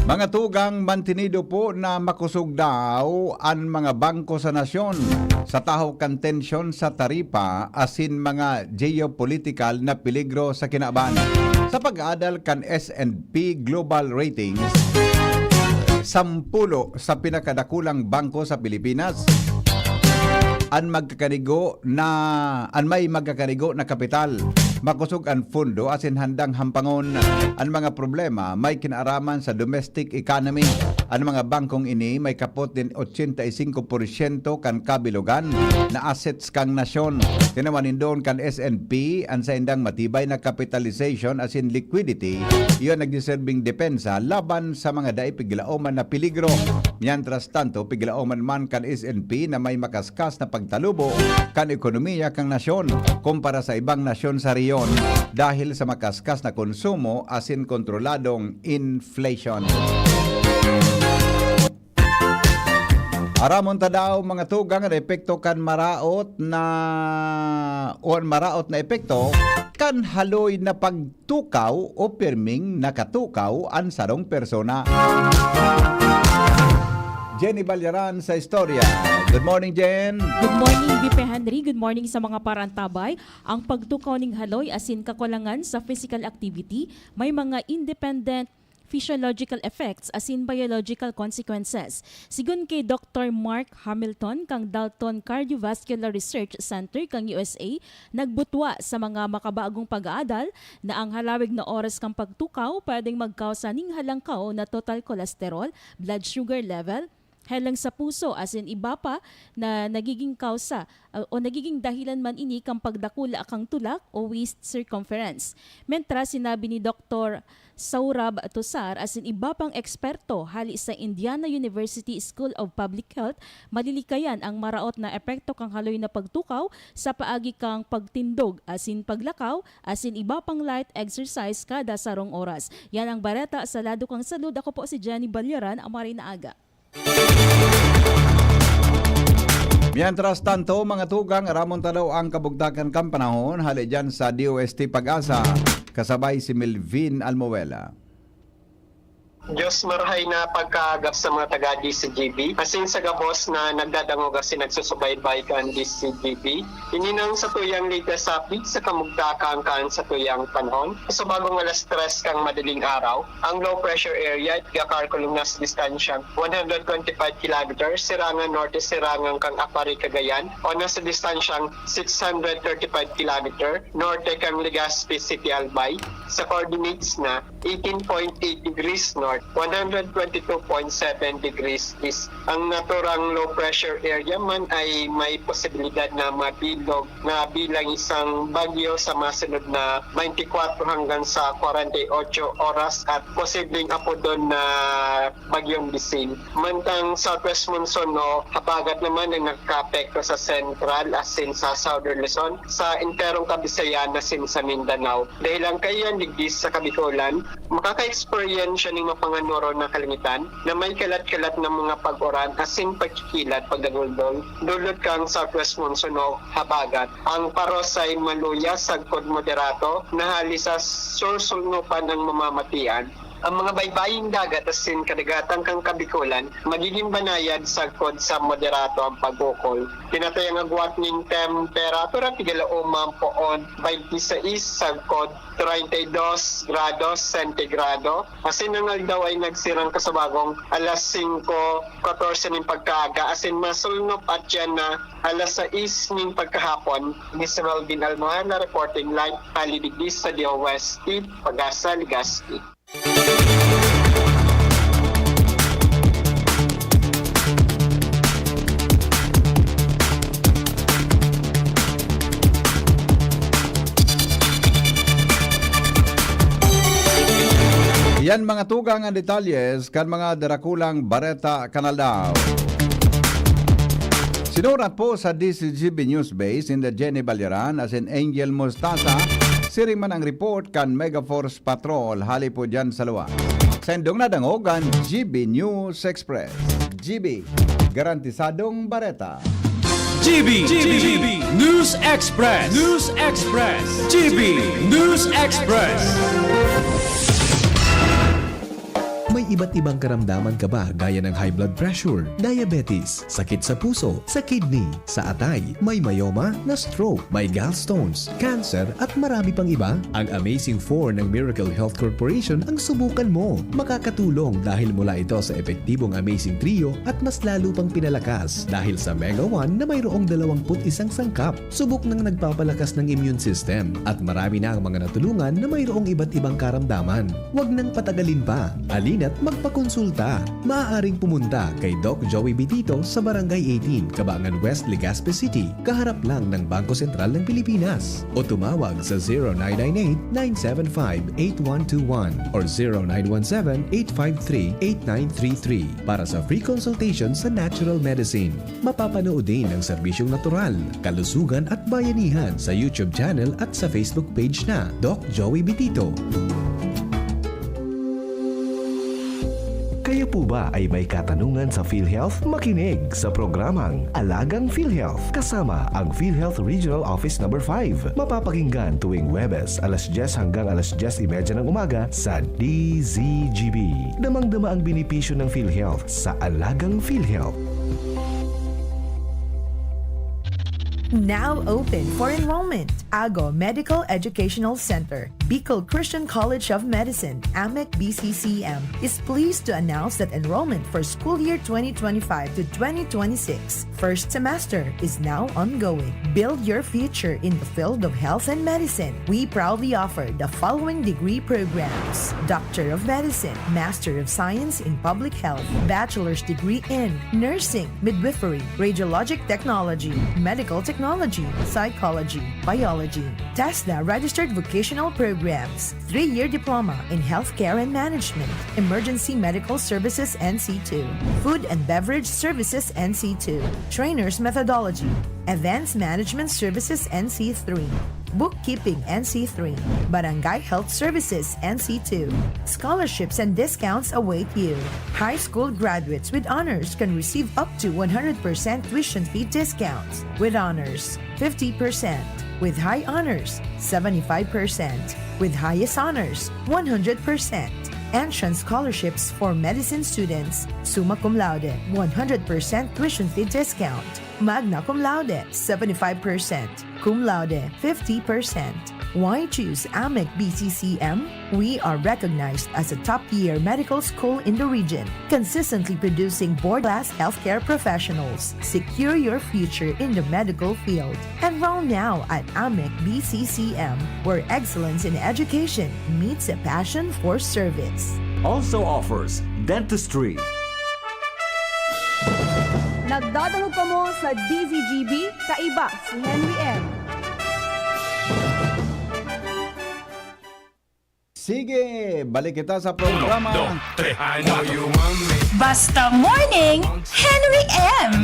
Mga tugang, mantinido po na makosog daw an mga bangko sa nasyon sa tahaw kan tensyon sa taripa asin mga geopolitikal na peligro sa kinaban. Sa pag-aadal kan S and P Global Ratings, sampulo sa pinakadakulang bangko sa Pilipinas, an magkakanigo na, an may magkakanigo na kapital. Makosog an pondo asin handang hampangon an mga problema may kinaaraman sa domestic economy. An mga bangkong ini may kapot nin ochenta y cinco por ciento kan kabilogan na assets kan nasyon. Tinawan nindon kan S and P an saindang matibay na capitalization asin liquidity, iyo nagdeserbing depensa laban sa mga dai piglaoman na peligro. Mientras tanto, piglaoman man kan S and P na may makaskas na pagtalubo kan ekonomiya kan nasyon kumpara sa ibang nasyon sa rehiyon dahil sa makaskas na konsumo asin kontroladong inflation. Aramon ta daw, mga tugang, an epekto kan maraot na, o an maraot na epekto kan haloy na pagtukaw o pirming nakatukaw an sarong persona. Jenny Balyaran sa istorya. Good morning, Jen. Good morning, Bipe Henry. Good morning sa mga parantabay. Ang pagtukaw ning haloy asin kakulangan sa physical activity may mga independent physiological effects asin biological consequences. Sigon ki Doktor Mark Hamilton kan Dalton Cardiovascular Research Center kan U S A, nagbutwa sa mga makabagong pag-aadal na ang halawig na oras kan pagtukaw pwedeng magkausa ning halangkaw na total cholesterol, blood sugar level, helang sa puso asin iba pa na nagiging kausa, ah, o nagiging dahilan man ini kan pagdakula kan tulak o waist circumference. Mentras sinabi ni Doktor Saurabh Tosar asin iba pang eksperto hali sa Indiana University School of Public Health, malilikayan ang maraot na epekto kan haloy na pagtukaw sa paagi kan pagtindog asin paglakaw asin iba pang light exercise kada sarong oras. Yan ang bareta sa lado kan salud. Ako po si Jenny Balyaran, maray na aga. Mientras tanto, mga tugang, aramon ta daw ang kabugtakan kan panahon, hali dyan sa D O S T Pag-asa, kasabay si Melvin Almoela. Diyos marahay na pagkaagap sa mga taga D C G B, asin sa gabos na nagdadangog asin nagsusubaybay kan D C G B. Ini nang satuyang latest update sa kamugtakan kan satuyang panahon. Sa bagong alas tres kan madaling araw, ang low pressure area gakalkulong na sa distansyang one hundred twenty-five kilometers, sirangan norte, sirangan kan Aparri, Cagayan, o nasa distansyang six hundred thirty-five kilometer norte kan Legazpi City, Albay, sa coordinates na eighteen point eight degrees north, one hundred twenty-two point seven degrees east. Ang naturang low pressure area man ay may posibilidad na mabilog na bilang isang bagyo sa masunod na twenty-four hanggang sa forty-eight oras at posibleng apodon na Bagyong Bising. Mantang southwest monsoon o habagat naman ang nakakaapekto sa Central asin sa Southern Luzon, sa enterong Kabisayan asin sa Mindanao. Dahilan kaiyan digdi sa Kabikolan, makaka-eksperyensya ning mapanganoro na kalangitan na may kalat-kalat na mga pag-uran asin pagkikilat, pagdaguldol, dulot kan southwest monsoon o habagat. Ang paros ay maluya sagkod moderato na hali sa sursulnupan ang mamamatian. Ang mga baybaying dagat asin kadagatan kan Kabikolan magiging banayad sagkod sa moderato ang pag-ukol. Tinatayang agwat ning temperatura, pigalaom man poon twenty-six sagkod treinta y dos grados sentigrado. Asin ang aldaw ay nagsirang kasabagong alas singko katorse nin pagkaaga, asin masulnop at yan na alas sais nin pagkahapon. Ni si Melvin Almohana, reporting live, hali digdi sa D O S T Pag-asa, Legazpi. Yan mga tugang an detalyes kan mga darakulang bareta kan aldaw. Sinurat po sa D Z G B News Base in the Jenny Balyaran asin Angel Mostaza, siring man ang report kan Megaforce Patrol hali po dyan sa luwa. Sa indong nadangog an G B News Express. G B, garantisadong bareta. G B, G B, News Express, News Express, G B, News Express. May iba't ibang karamdaman ka ba gaya ng high blood pressure, diabetes, sakit sa puso, sa kidney, sa atay, may myoma, na-stroke, may gallstones, cancer at marami pang iba? Ang Amazing four ng Miracle Health Corporation ang subukan mo. Makakatulong dahil mula ito sa epektibong Amazing Trio at mas lalo pang pinalakas dahil sa Mega one na mayroong dalawampu't isang sangkap. Subok ng nagpapalakas ng immune system at marami na ang mga natulungan na mayroong iba't ibang karamdaman. Huwag nang patagalin pa. Halina't magpakonsulta. Maaaring pumunta kay Doc Joey Bitito sa Barangay eighteen, Kabangan West, Legazpi City, kaharap lang ng Bangko Sentral ng Pilipinas. O tumawag sa zero nine nine eight, nine seven five, eight one two one or zero nine one seven, eight five three, eight nine three three para sa free consultation sa natural medicine. Mapapanood din ang serbisyong natural, kalusugan at bayanihan sa YouTube channel at sa Facebook page na Doc Joey Bitito. Kayo po ba ay may katanungan sa PhilHealth? Makinig sa programang Alagang PhilHealth kasama ang PhilHealth Regional Office Number five. Mapapakinggan tuwing Huwebes alas dyes hanggang alas dyes y media ng umaga sa D Z G B. Damang-dama ang benepisyo ng PhilHealth sa Alagang PhilHealth. Now open for enrollment. Ago Medical Educational Center, Bicol Christian College of Medicine, AMEC B C C M, is pleased to announce that enrollment for school year twenty twenty-five to twenty twenty-six, first semester, is now ongoing. Build your future in the field of health and medicine. We proudly offer the following degree programs: Doctor of Medicine, Master of Science in Public Health, Bachelor's degree in Nursing, Midwifery, Radiologic Technology, Medical Technology, Psychology, Biology. TESDA registered vocational programs, three-year diploma in healthcare and management, emergency medical services N C two, food and beverage services N C two, trainer's methodology, events management services N C three, bookkeeping N C three, barangay health services N C two. Scholarships and discounts await you. High school graduates with honors can receive up to one hundred percent tuition fee discounts, with honors, fifty percent, with high honors, seventy-five percent, with highest honors, one hundred percent. Entrance scholarships for medicine students, summa cum laude, one hundred percent tuition fee discount, magna cum laude, seventy-five percent, cum laude, fifty percent. Why choose AMEC B C C M? We are recognized as a top-tier medical school in the region, consistently producing board-class healthcare professionals. Secure your future in the medical field. Enroll now at AMEC B C C M, where excellence in education meets a passion for service. Also offers dentistry. Nagdadangog kamo sa D Z G B, kaiba si Henry M. Sige, balik kita sa programa. Basta Morning, Henry M.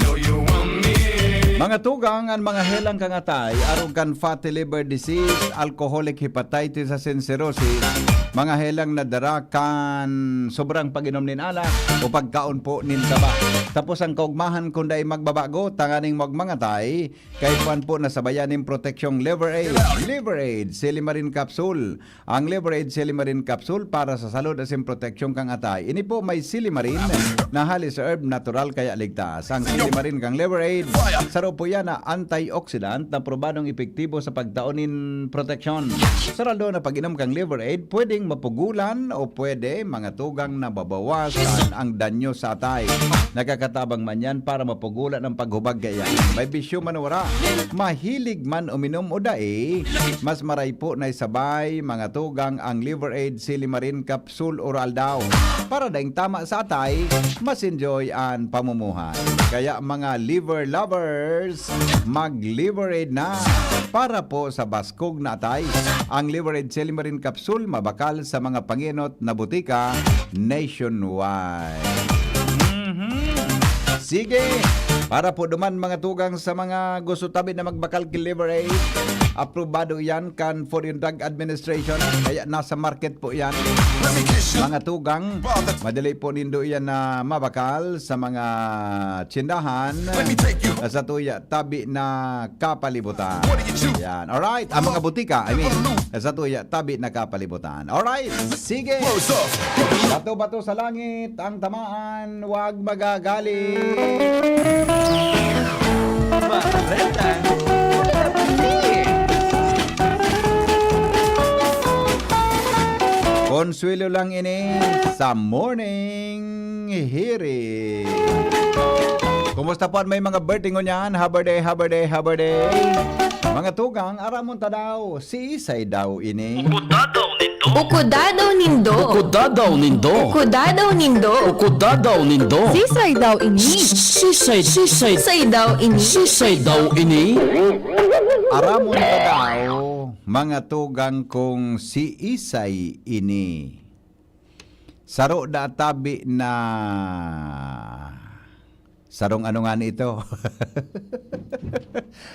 Mga tugang, an mga helang kan atay, arog kan fatty liver disease, alcoholic hepatitis asin cirrhosis, mga helang na dara kan sobrang pag-inom nin alak o pagkaon po nin taba. Tapos an kaugmahan kun dai magbabago tanganing magmangatay, kaipuhan po na sabayan nin proteksyong Liver Aid. Liver Aid, Silimarin Capsule. Ang Liver Aid Silimarin Capsule para sa salud asin proteksyon kan atay. Ini po may silimarin na halis herb, natural kaya ligtas. Ang silimarin kan Liver Aid, saro po yan na antioxidant na probadong epektibo sa pagtao nin proteksyon. Sa raldo na pag-inom kan Liver Aid, pwedeng mapugulan o pwede mga tugang na babawasan ang danyo sa atay. Nakakatabang man yan para mapugulan ang paghubag kaya. May bisyo man o wala, mahilig man uminom o dai, mas maray po na isabay mga tugang ang Liver Aid Silimarin Capsule Oral daw para daing tama sa atay, mas enjoy an pamumuhay. Kaya mga liver lovers, mag Liver Aid na para po sa baskog na atay. Ang Liver Aid Silimarin Capsule mabakal sa mga pangenot na butika nationwide. Mhm. Sige. Para po duman, mga tugang, sa mga gusto tabi na magbakal ki Liver Aid, aprobado iyan kan Food and Drug Administration. Kaya nasa market po iyan. Mga tugang, madali po nindo iyan na mabakal sa mga tsindahan. Sa tuya, tabi na kapalibutan. Yan. Alright. Ang mga butika, I mean, sa tuya, tabi na kapalibutan. Alright. Sige. Bato-bato sa langit ang tamaan, wag magagalit. Bareta. Consuelo lang ini sa morning hirit. Kumusta po an may mga birthday ngunyan? Happy birthday, happy birthday, happy birthday. Mga tugang, aramon ta daw, siisay daw ini? Ukuda daw nindo. Ukuda daw nindo. Ukuda daw nindo. Ukuda daw nindo. Ukuda daw nindo. Sisay daw ini? Sisay, sisay. Sisay daw ini? Sisay daw ini? Aramon ta daw, mga tugang, kung siisay ini. Saro da tabi na, sarong ano nga ni ito?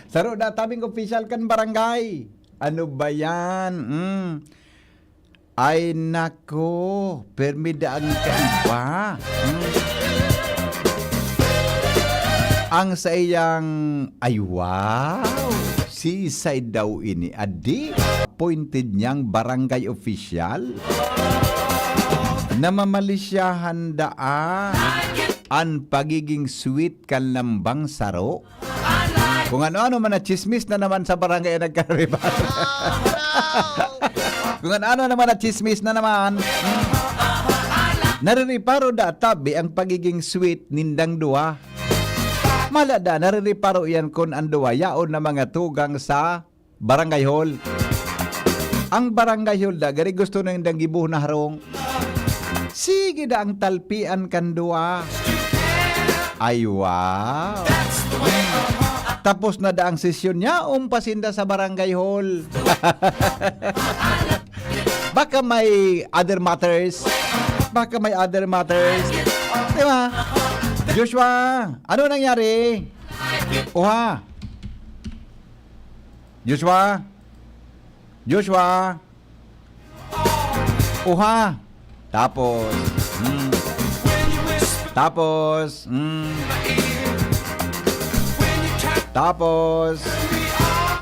Saro da tabing opisyal kan barangay. Ano ba yan? Mm. Ay nako, permi da ang kaiba. Mm. Ang saiyang, ay wow, sisay daw ini? Adi, appointed niyang barangay official? Namamalisyahan daa an pagiging sweet kan lambang saro? Kung ano-ano man na chismis na naman sa barangay ang nagkaribal. Kung ano-ano naman na chismis na naman. Naririparo da tabi ang pagiging sweet nindang duwa. Mala da, naririparo iyan kun an duwa yaon na mga tugang sa barangay hall. Ang barangay hall da, gari gusto na nindang gibuhon na harong. Sige da ang talpian kan duwa. Ay, wow. Tapos na da ang sesyon niya, umpas inda sa barangay hall. Baka may other matters. Baka may other matters. Di ba? Joshua, ano nangyari? Oha. Joshua? Joshua? Oha. Tapos, mm. Tapos, mm. Tapos,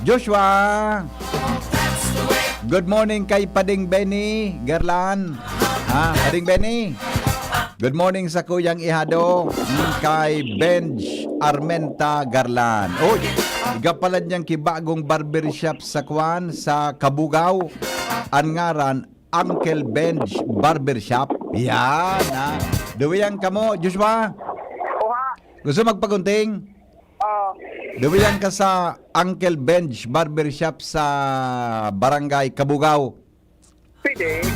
Joshua. Good morning kay Pading Benny Garlan. Ha, Pading Benny. Good morning sa kuyang ihado, mm, kay Benj Armenta Garlan. Uy, iga pala niyang kibagong barbershop sa kwan, sa Kabugaw. An ngaran, Uncle Benj Barbershop. Yan, ha. Duwiyan kamo, Joshua? Oha. Gusto magpagunting? Oo. Duwiyan ka sa Uncle Benj Barbershop sa Barangay Kabugaw. Pwede.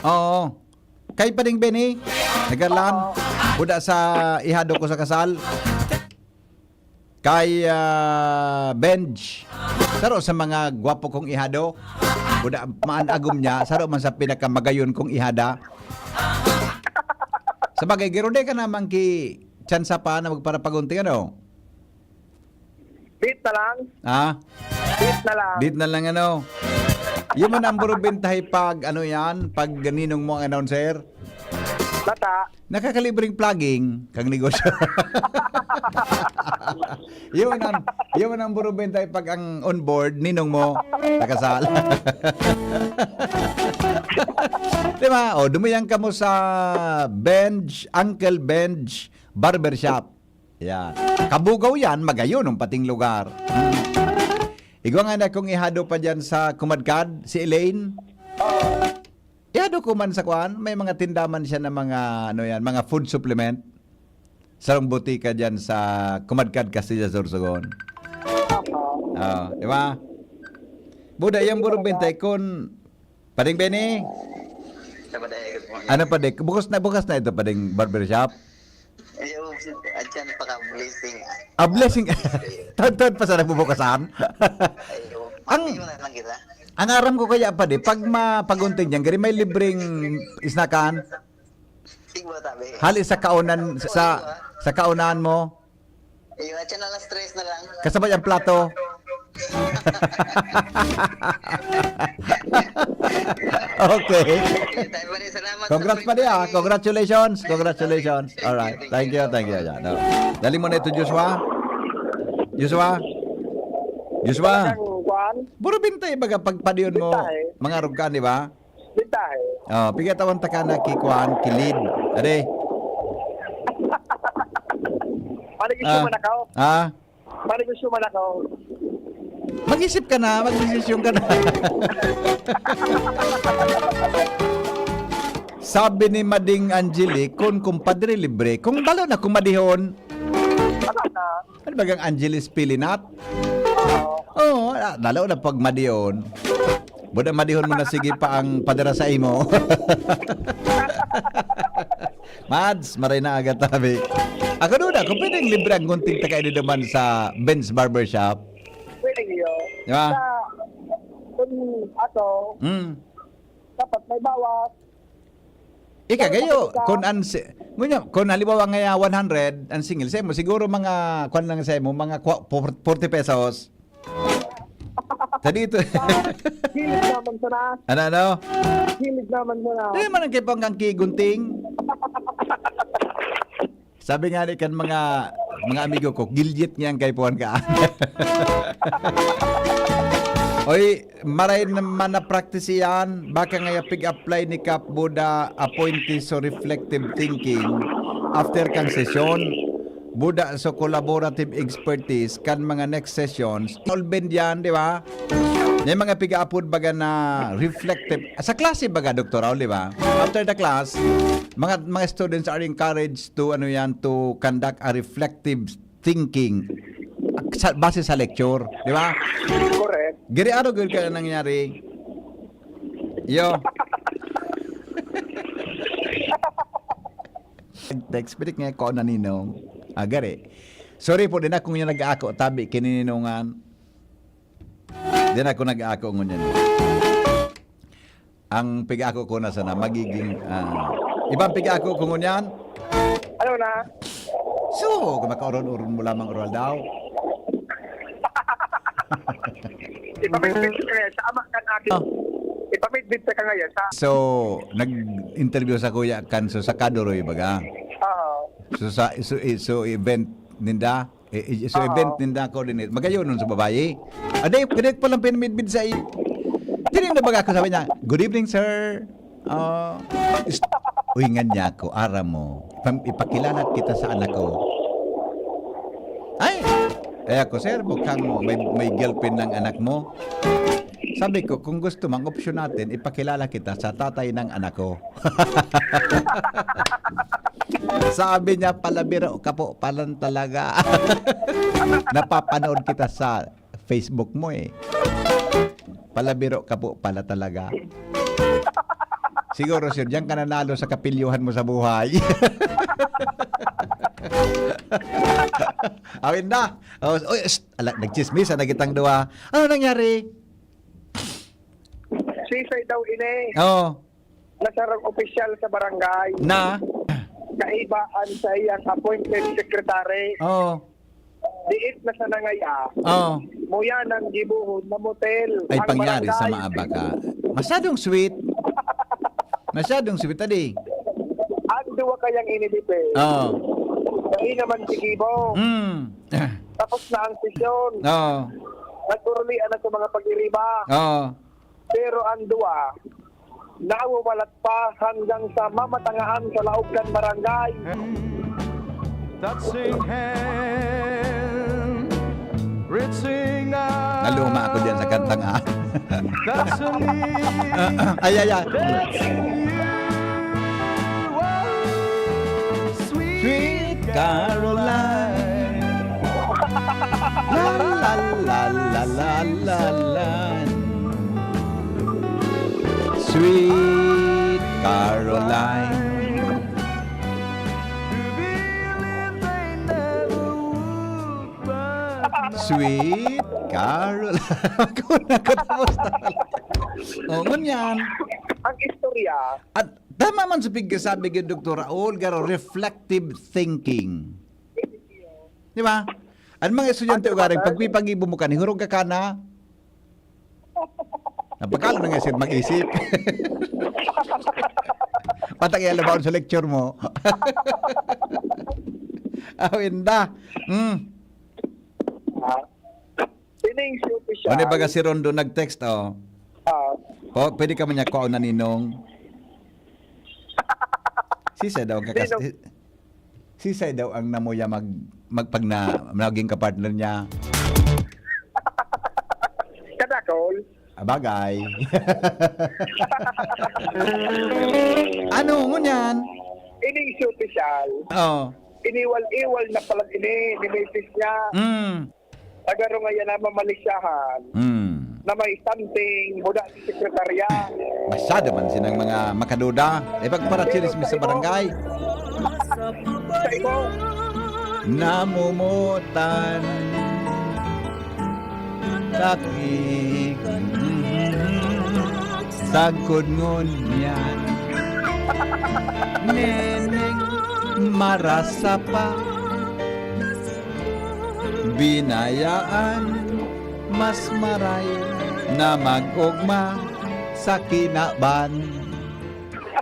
Oo. Kay Pading Benny, Nagalan, Oo. Buda sa ihado ko sa kasal. Kay, ah, Benj, saro sa mga gwapo kong ihado. Buda, maan agom niya, saro man sa pinakamagayon kong ihada. Sa bagay, Giro, di ka naman ki tsansa pa na magparapagunting, ano? Beat na lang. Ah? Beat na lang. Beat na lang, ano? Yun man ang burubintahay pag, ano yan, pag ninong mo ang announcer? Bata. Nakakalibreng plugging kang negosyo. Yun ang, yun ang burubintahay pag ang on board, ninong mo, nakasal. Di ba? O, dumuyang ka mo sa Benj, Uncle Benj Barbershop. Yan. Kabugaw yan, magayon ang pating lugar. Hmm. Igwa nga na kung ihado pa dyan sa Kumadkad, si Elaine. Ihado ko man sa kwan, may mga tindaman siya na mga, ano yan, mga food supplement. Sarong butika dyan sa Kumadkad, Castilla, Sorsogon. Oo, di ba? Buda, yung burong bintay, kun Pading Benny? Ano pa, Dek? Bukas na, bukas na ito, Pading Barbershop? Ayaw, atyan pa ka blessing. Ah, blessing. Taon-taon pa sa nagbubukasan? Ayaw. Ang, Hindi mo na lang kita. Ang aram ko kaya, Padi, pag mapagunting yan, gari may libreng isnakan? Tigbo tabi. Hali sa kaunan, sa, sa kaunan mo? Iyo, at yan alas tres na lang. Kasabay ang plato. Okay. Ayun, tayo pa rin. Salamat sa Congrats pa diya. Pilipinas. Congratulations. Congratulations. Thank you, All right. Thank you, thank you. Thank you. Yan, no. Dali mo na ito, Joshua. Joshua. Joshua. Talagang, kuwan? Puro bintay, baga, pagpadiyon mo, Bintay. Mga rugkan, di ba? Bintay. Oh, pigatawan ta ka na ki kuwan, ki lead. Ade. Manegosyo Ah. man ako. Ah. Manegosyo man ako. Mag-isip ka na, magdesisyon ka na. Sabi ni Mading Angelic, "Kun kumpadre libre, kung balo na kumadihon." Ano na? Ano ba gang Angeles Pilinat? Oo. Oo, ah, lalo na pag madiyon. Buda madihon mo na sige pa ang padara sa imo. Mads, maray na aga tabi. Ako doon na, kung pwedeng libre ang gunting ta kayo naman sa Ben's Barbershop. Pwede yun. Di ba? Sa, kung ato, Mm. dapat may bawas. Ika, Dapat gayo, mapili ka. Kung an si-, ngunyan, kung halimbawa nga one hundred, ang singil, sa imo, siguro mga, kwan lang sa imo, mga kwa-, forty pesos. Sa dito. Sa gilid naman sana. Ano, ano? Gilid naman sana. Di man ang kipang kang kigunting. Sabi nga ni kan mga, mga amigo ko, "Gilyet niyan kay puwan ka." Oy, maray naman na practice iyan. Baka nga pig-apply ni Kap Buda, appointee so reflective thinking after kang sesyon. Buda so collaborative expertise kan mga next sessions. Olben diyan, di ba? May mga piga-apod baga na reflective. Sa klase baga, Doktor Raul, di ba? After the class, mga, mga students are encouraged to, ano yan, to conduct a reflective thinking sa, base sa lecture, di ba? Correct. Giri, ano gud ka nangyari? Yo. Text, pilik nga ko na ninong. Ah, gari. Sorry po, din ako nga nag-aako, tabi, kinininungan. Din ako nag-aako ngunyan. Ang pig-aako ko na sana, magiging, ah, ibang pig-aako ko ngunyan. Ano na? So, kung makauron-uron mo lamang oral daw. Ipamidbid ka ngayon sa ama kan aki. Oh. Ipamidbid ka ngayon sa So, nag-interview sa kuya kan, so, sa Kadoroy, baga? Oo. So, sa, so, so, event ninda? Eh, eh, so, Oo. event ninda coordinate. Magayon nun sa babae. Aday, kadek palang pinamidbid sa i-, Tining na baga ako, sabi niya, "Good evening, sir." Ah, is-, uy, nga niya ako, "Aram mo, pam-, ipakilala kita sa anak ko." Ay! Ay ako, "Sir, mukhang may, may girlfriend ng anak mo." Sabi ko, "Kung gusto mo, ang opsyon natin, ipakilala kita sa tatay ng anak ko." Sabi niya, "Palabiro ka po palan talaga." Napapanood kita sa Facebook mo eh. Palabiro ka po pala talaga. Siguro, sir, diyan ka nanalo sa kapilyuhan mo sa buhay. Awin na. Oh, oy, shh, ala, nagchismis na kitang duwa. Ano nangyari? Sisay daw ini. Oh. Nasarang opisyal sa barangay. Na? Kaiba ang sa iyang appointed secretary. Oh. Diit na sa nangaya. Oh. Muya nang gibuhon na motel Ay, ang pangyari sa barangay. Maabaka. Masyadong sweet. Masyadong sweet, adi. Ang duwa kayang inidipin. Oh. Dahil naman si Gibo. Mm. Tapos na ang sesyon. Oh. Nagturulian na sa mga pag-iriba. Oh. Pero ang duwa, nawawalat pa hanggang sa mamatangaan sa laog kan barangay. Touching hand, reaching out. Naluma ako diyan sa kantang, ah. Touching me. Ay, ay, ay. Touching you. Sweet Caroline. La, la, la, la, la, la, la. Sweet Caroline. Sweet Caroline. Ako na, katapos na. Oh, ngunyan. Ang istorya, At Tama man sa pigkasabi ni Doktor Raul, garo reflective thinking. Di ba? Ang mga estudyante, ugaring, pag may pag-ibo mo ka, nihurog ka ka na, napakalo na nga siya mag-isip. Patag yan labaw sa lecture mo. Awinda. Hmm. Ah, Sining si opisyal. Ano baga si Rondo nag-text, oh? Ah, Oh, pwede ka man niya kuha na ninong. Sisay daw ang kakas... Ninong. Si, sisay daw ang namuya mag magpag na naging kapartner niya. Kadakol. Abagay. Ano ngunyan? Ining si opisyal. Oh. Iniwal-iwal na pala ini ni misis niya. Mm. Tagarong ayan na mamalisyahan Mm. na may something buda sa sekretarya. Masyado man silang mga makaduda. E pagparachirismis sa barangay. Sa imo, Namumutan. Takik. Sagkod ngunyan. Neneng marasa pa. Binayaan, mas maray na mag-ugma sa kinaban.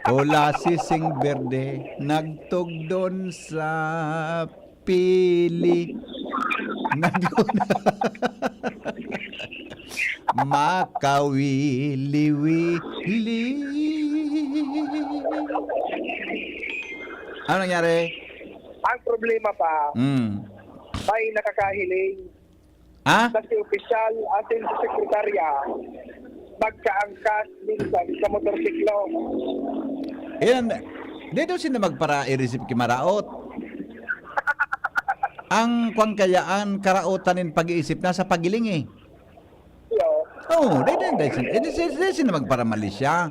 Hula sising berde, nagtugdon sa pili. Nag- Makawili-wili. Ano nangyari? Ang problema pa, Mm. May nakakahiling Ha? na si opisyal asin si sekretarya magkaangkas minsan sa motorsiklo. Yan. Di daw sila magpara-irisip ki maraot. Ang kwan kayaan, karaotan nin pag-iisip na sa pagiling eh. Yo, Oo, dahil, dahil, dahil, dahil, dahil, dahil sila magparamalisya.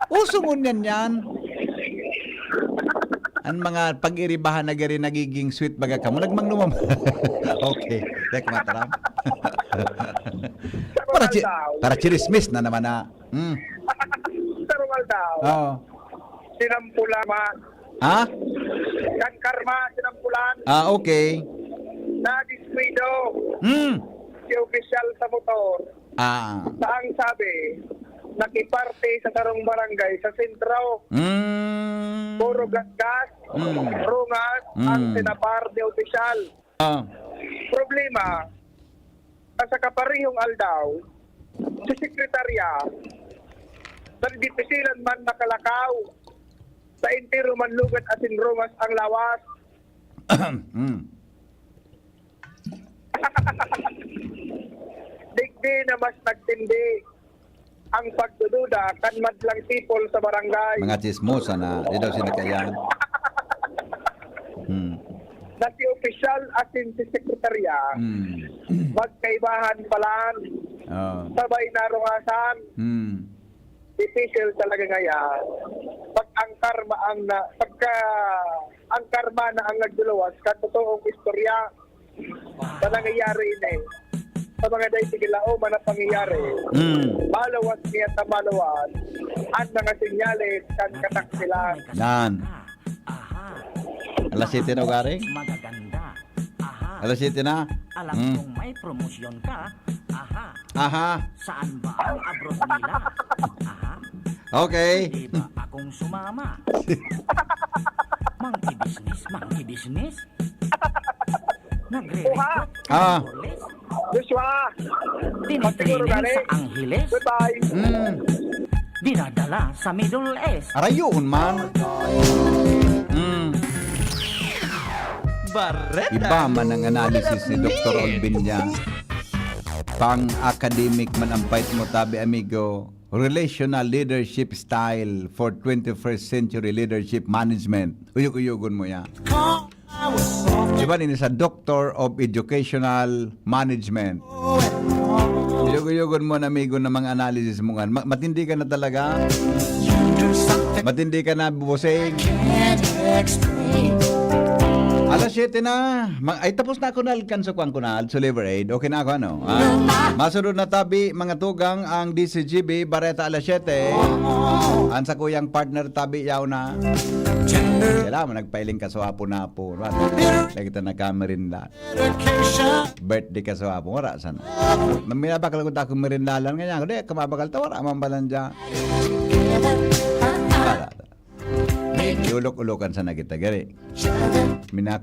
Uso ngunyan yan. Ang mga pag-iribahan na gari nagiging sweet baga kamo. Nagmangnuman. Okay. Tek, mataram. Para, chi- para chirismis na naman na. Hmm. Sa Romualdao, Oo. Sinampulan, ma. Ha? Kan karma, sinampulan. Ah, okay. Nadiskuido Hmm. si opisyal sa motor. Ah. Sa ang sabi, nakiparte sa sarong barangay sa sentro. Hmm. Puro gasgas, Mm. rungas, Mm. ang sinapar ni opisyal. Ah. Problema, sa kaparehong aldaw, si sekretarya, nagdipisilan man makalakaw. Sa entero man lugat asin rungas ang lawas. Hmm. Digdi na mas nagtindi ang pagdududa kan madlang people sa barangay. Mga chismosa na, di daw sila kaya. Hmm. Na si opisyal asin si sekretarya, Hmm. magkaibahan palan, Oh. sabay narungasan. Hmm. Difícil talaga ngayon. Pag ang karma ang na, pagka ang karma na ang nagduluwas, katotoong istorya, sa nangyayari ini, sa mga day tigilaom na pangyayari, Mm. maluwas niya ta maluwas ang mga senyales kan kataksilan. Yan. Alas siyete na, ugaring? Magaganda. Aha. Alas siyete na? Alam Mm. kong may promosyon ka. Aha. Aha. Saan ba ang abroad nila? Aha. Okay. Di ba akong sumama? Monkey business, monkey business. Nagre-recruit Ah. Dolores. Joshua, Tinitraining sa Angeles. Goodbye. Mm. Dinadala sa Middle East. Arayon man. Mm. Bareta. Iba man ang analysis ni Doktor Olvin niya. Pang-academic man ang fight mo, tabi amigo. Relational leadership style for twenty-first century leadership management. Uyog-uyogon mo yan. Iba din sa Doctor of Educational Management. Uyog-uyogon mo na, amigo, na mga analysis mo nga. Ma- matindi ka na talaga. Matindi ka na, bubusing. Alas siyete na. Ma- ay, tapos na ako na alkanso kwan ko na, Also Liver Aid. Okay na ako, ano? Ah, masunod na tabi, mga tugang, ang D C G B, Bareta alas siyete. Ang sa kuyang partner tabi, yaw na. Kailangan mo nagpailing ka sa wapo na po. Lagi ta nagkamirinda. Birthday ka sa wapo, wala sana. Minabakal ko ta akong merindalan, ngayon ako, di, kamabakal ta, wala man balan dyan. Wala. Iulok-ulokan sana kita, gari. Mina-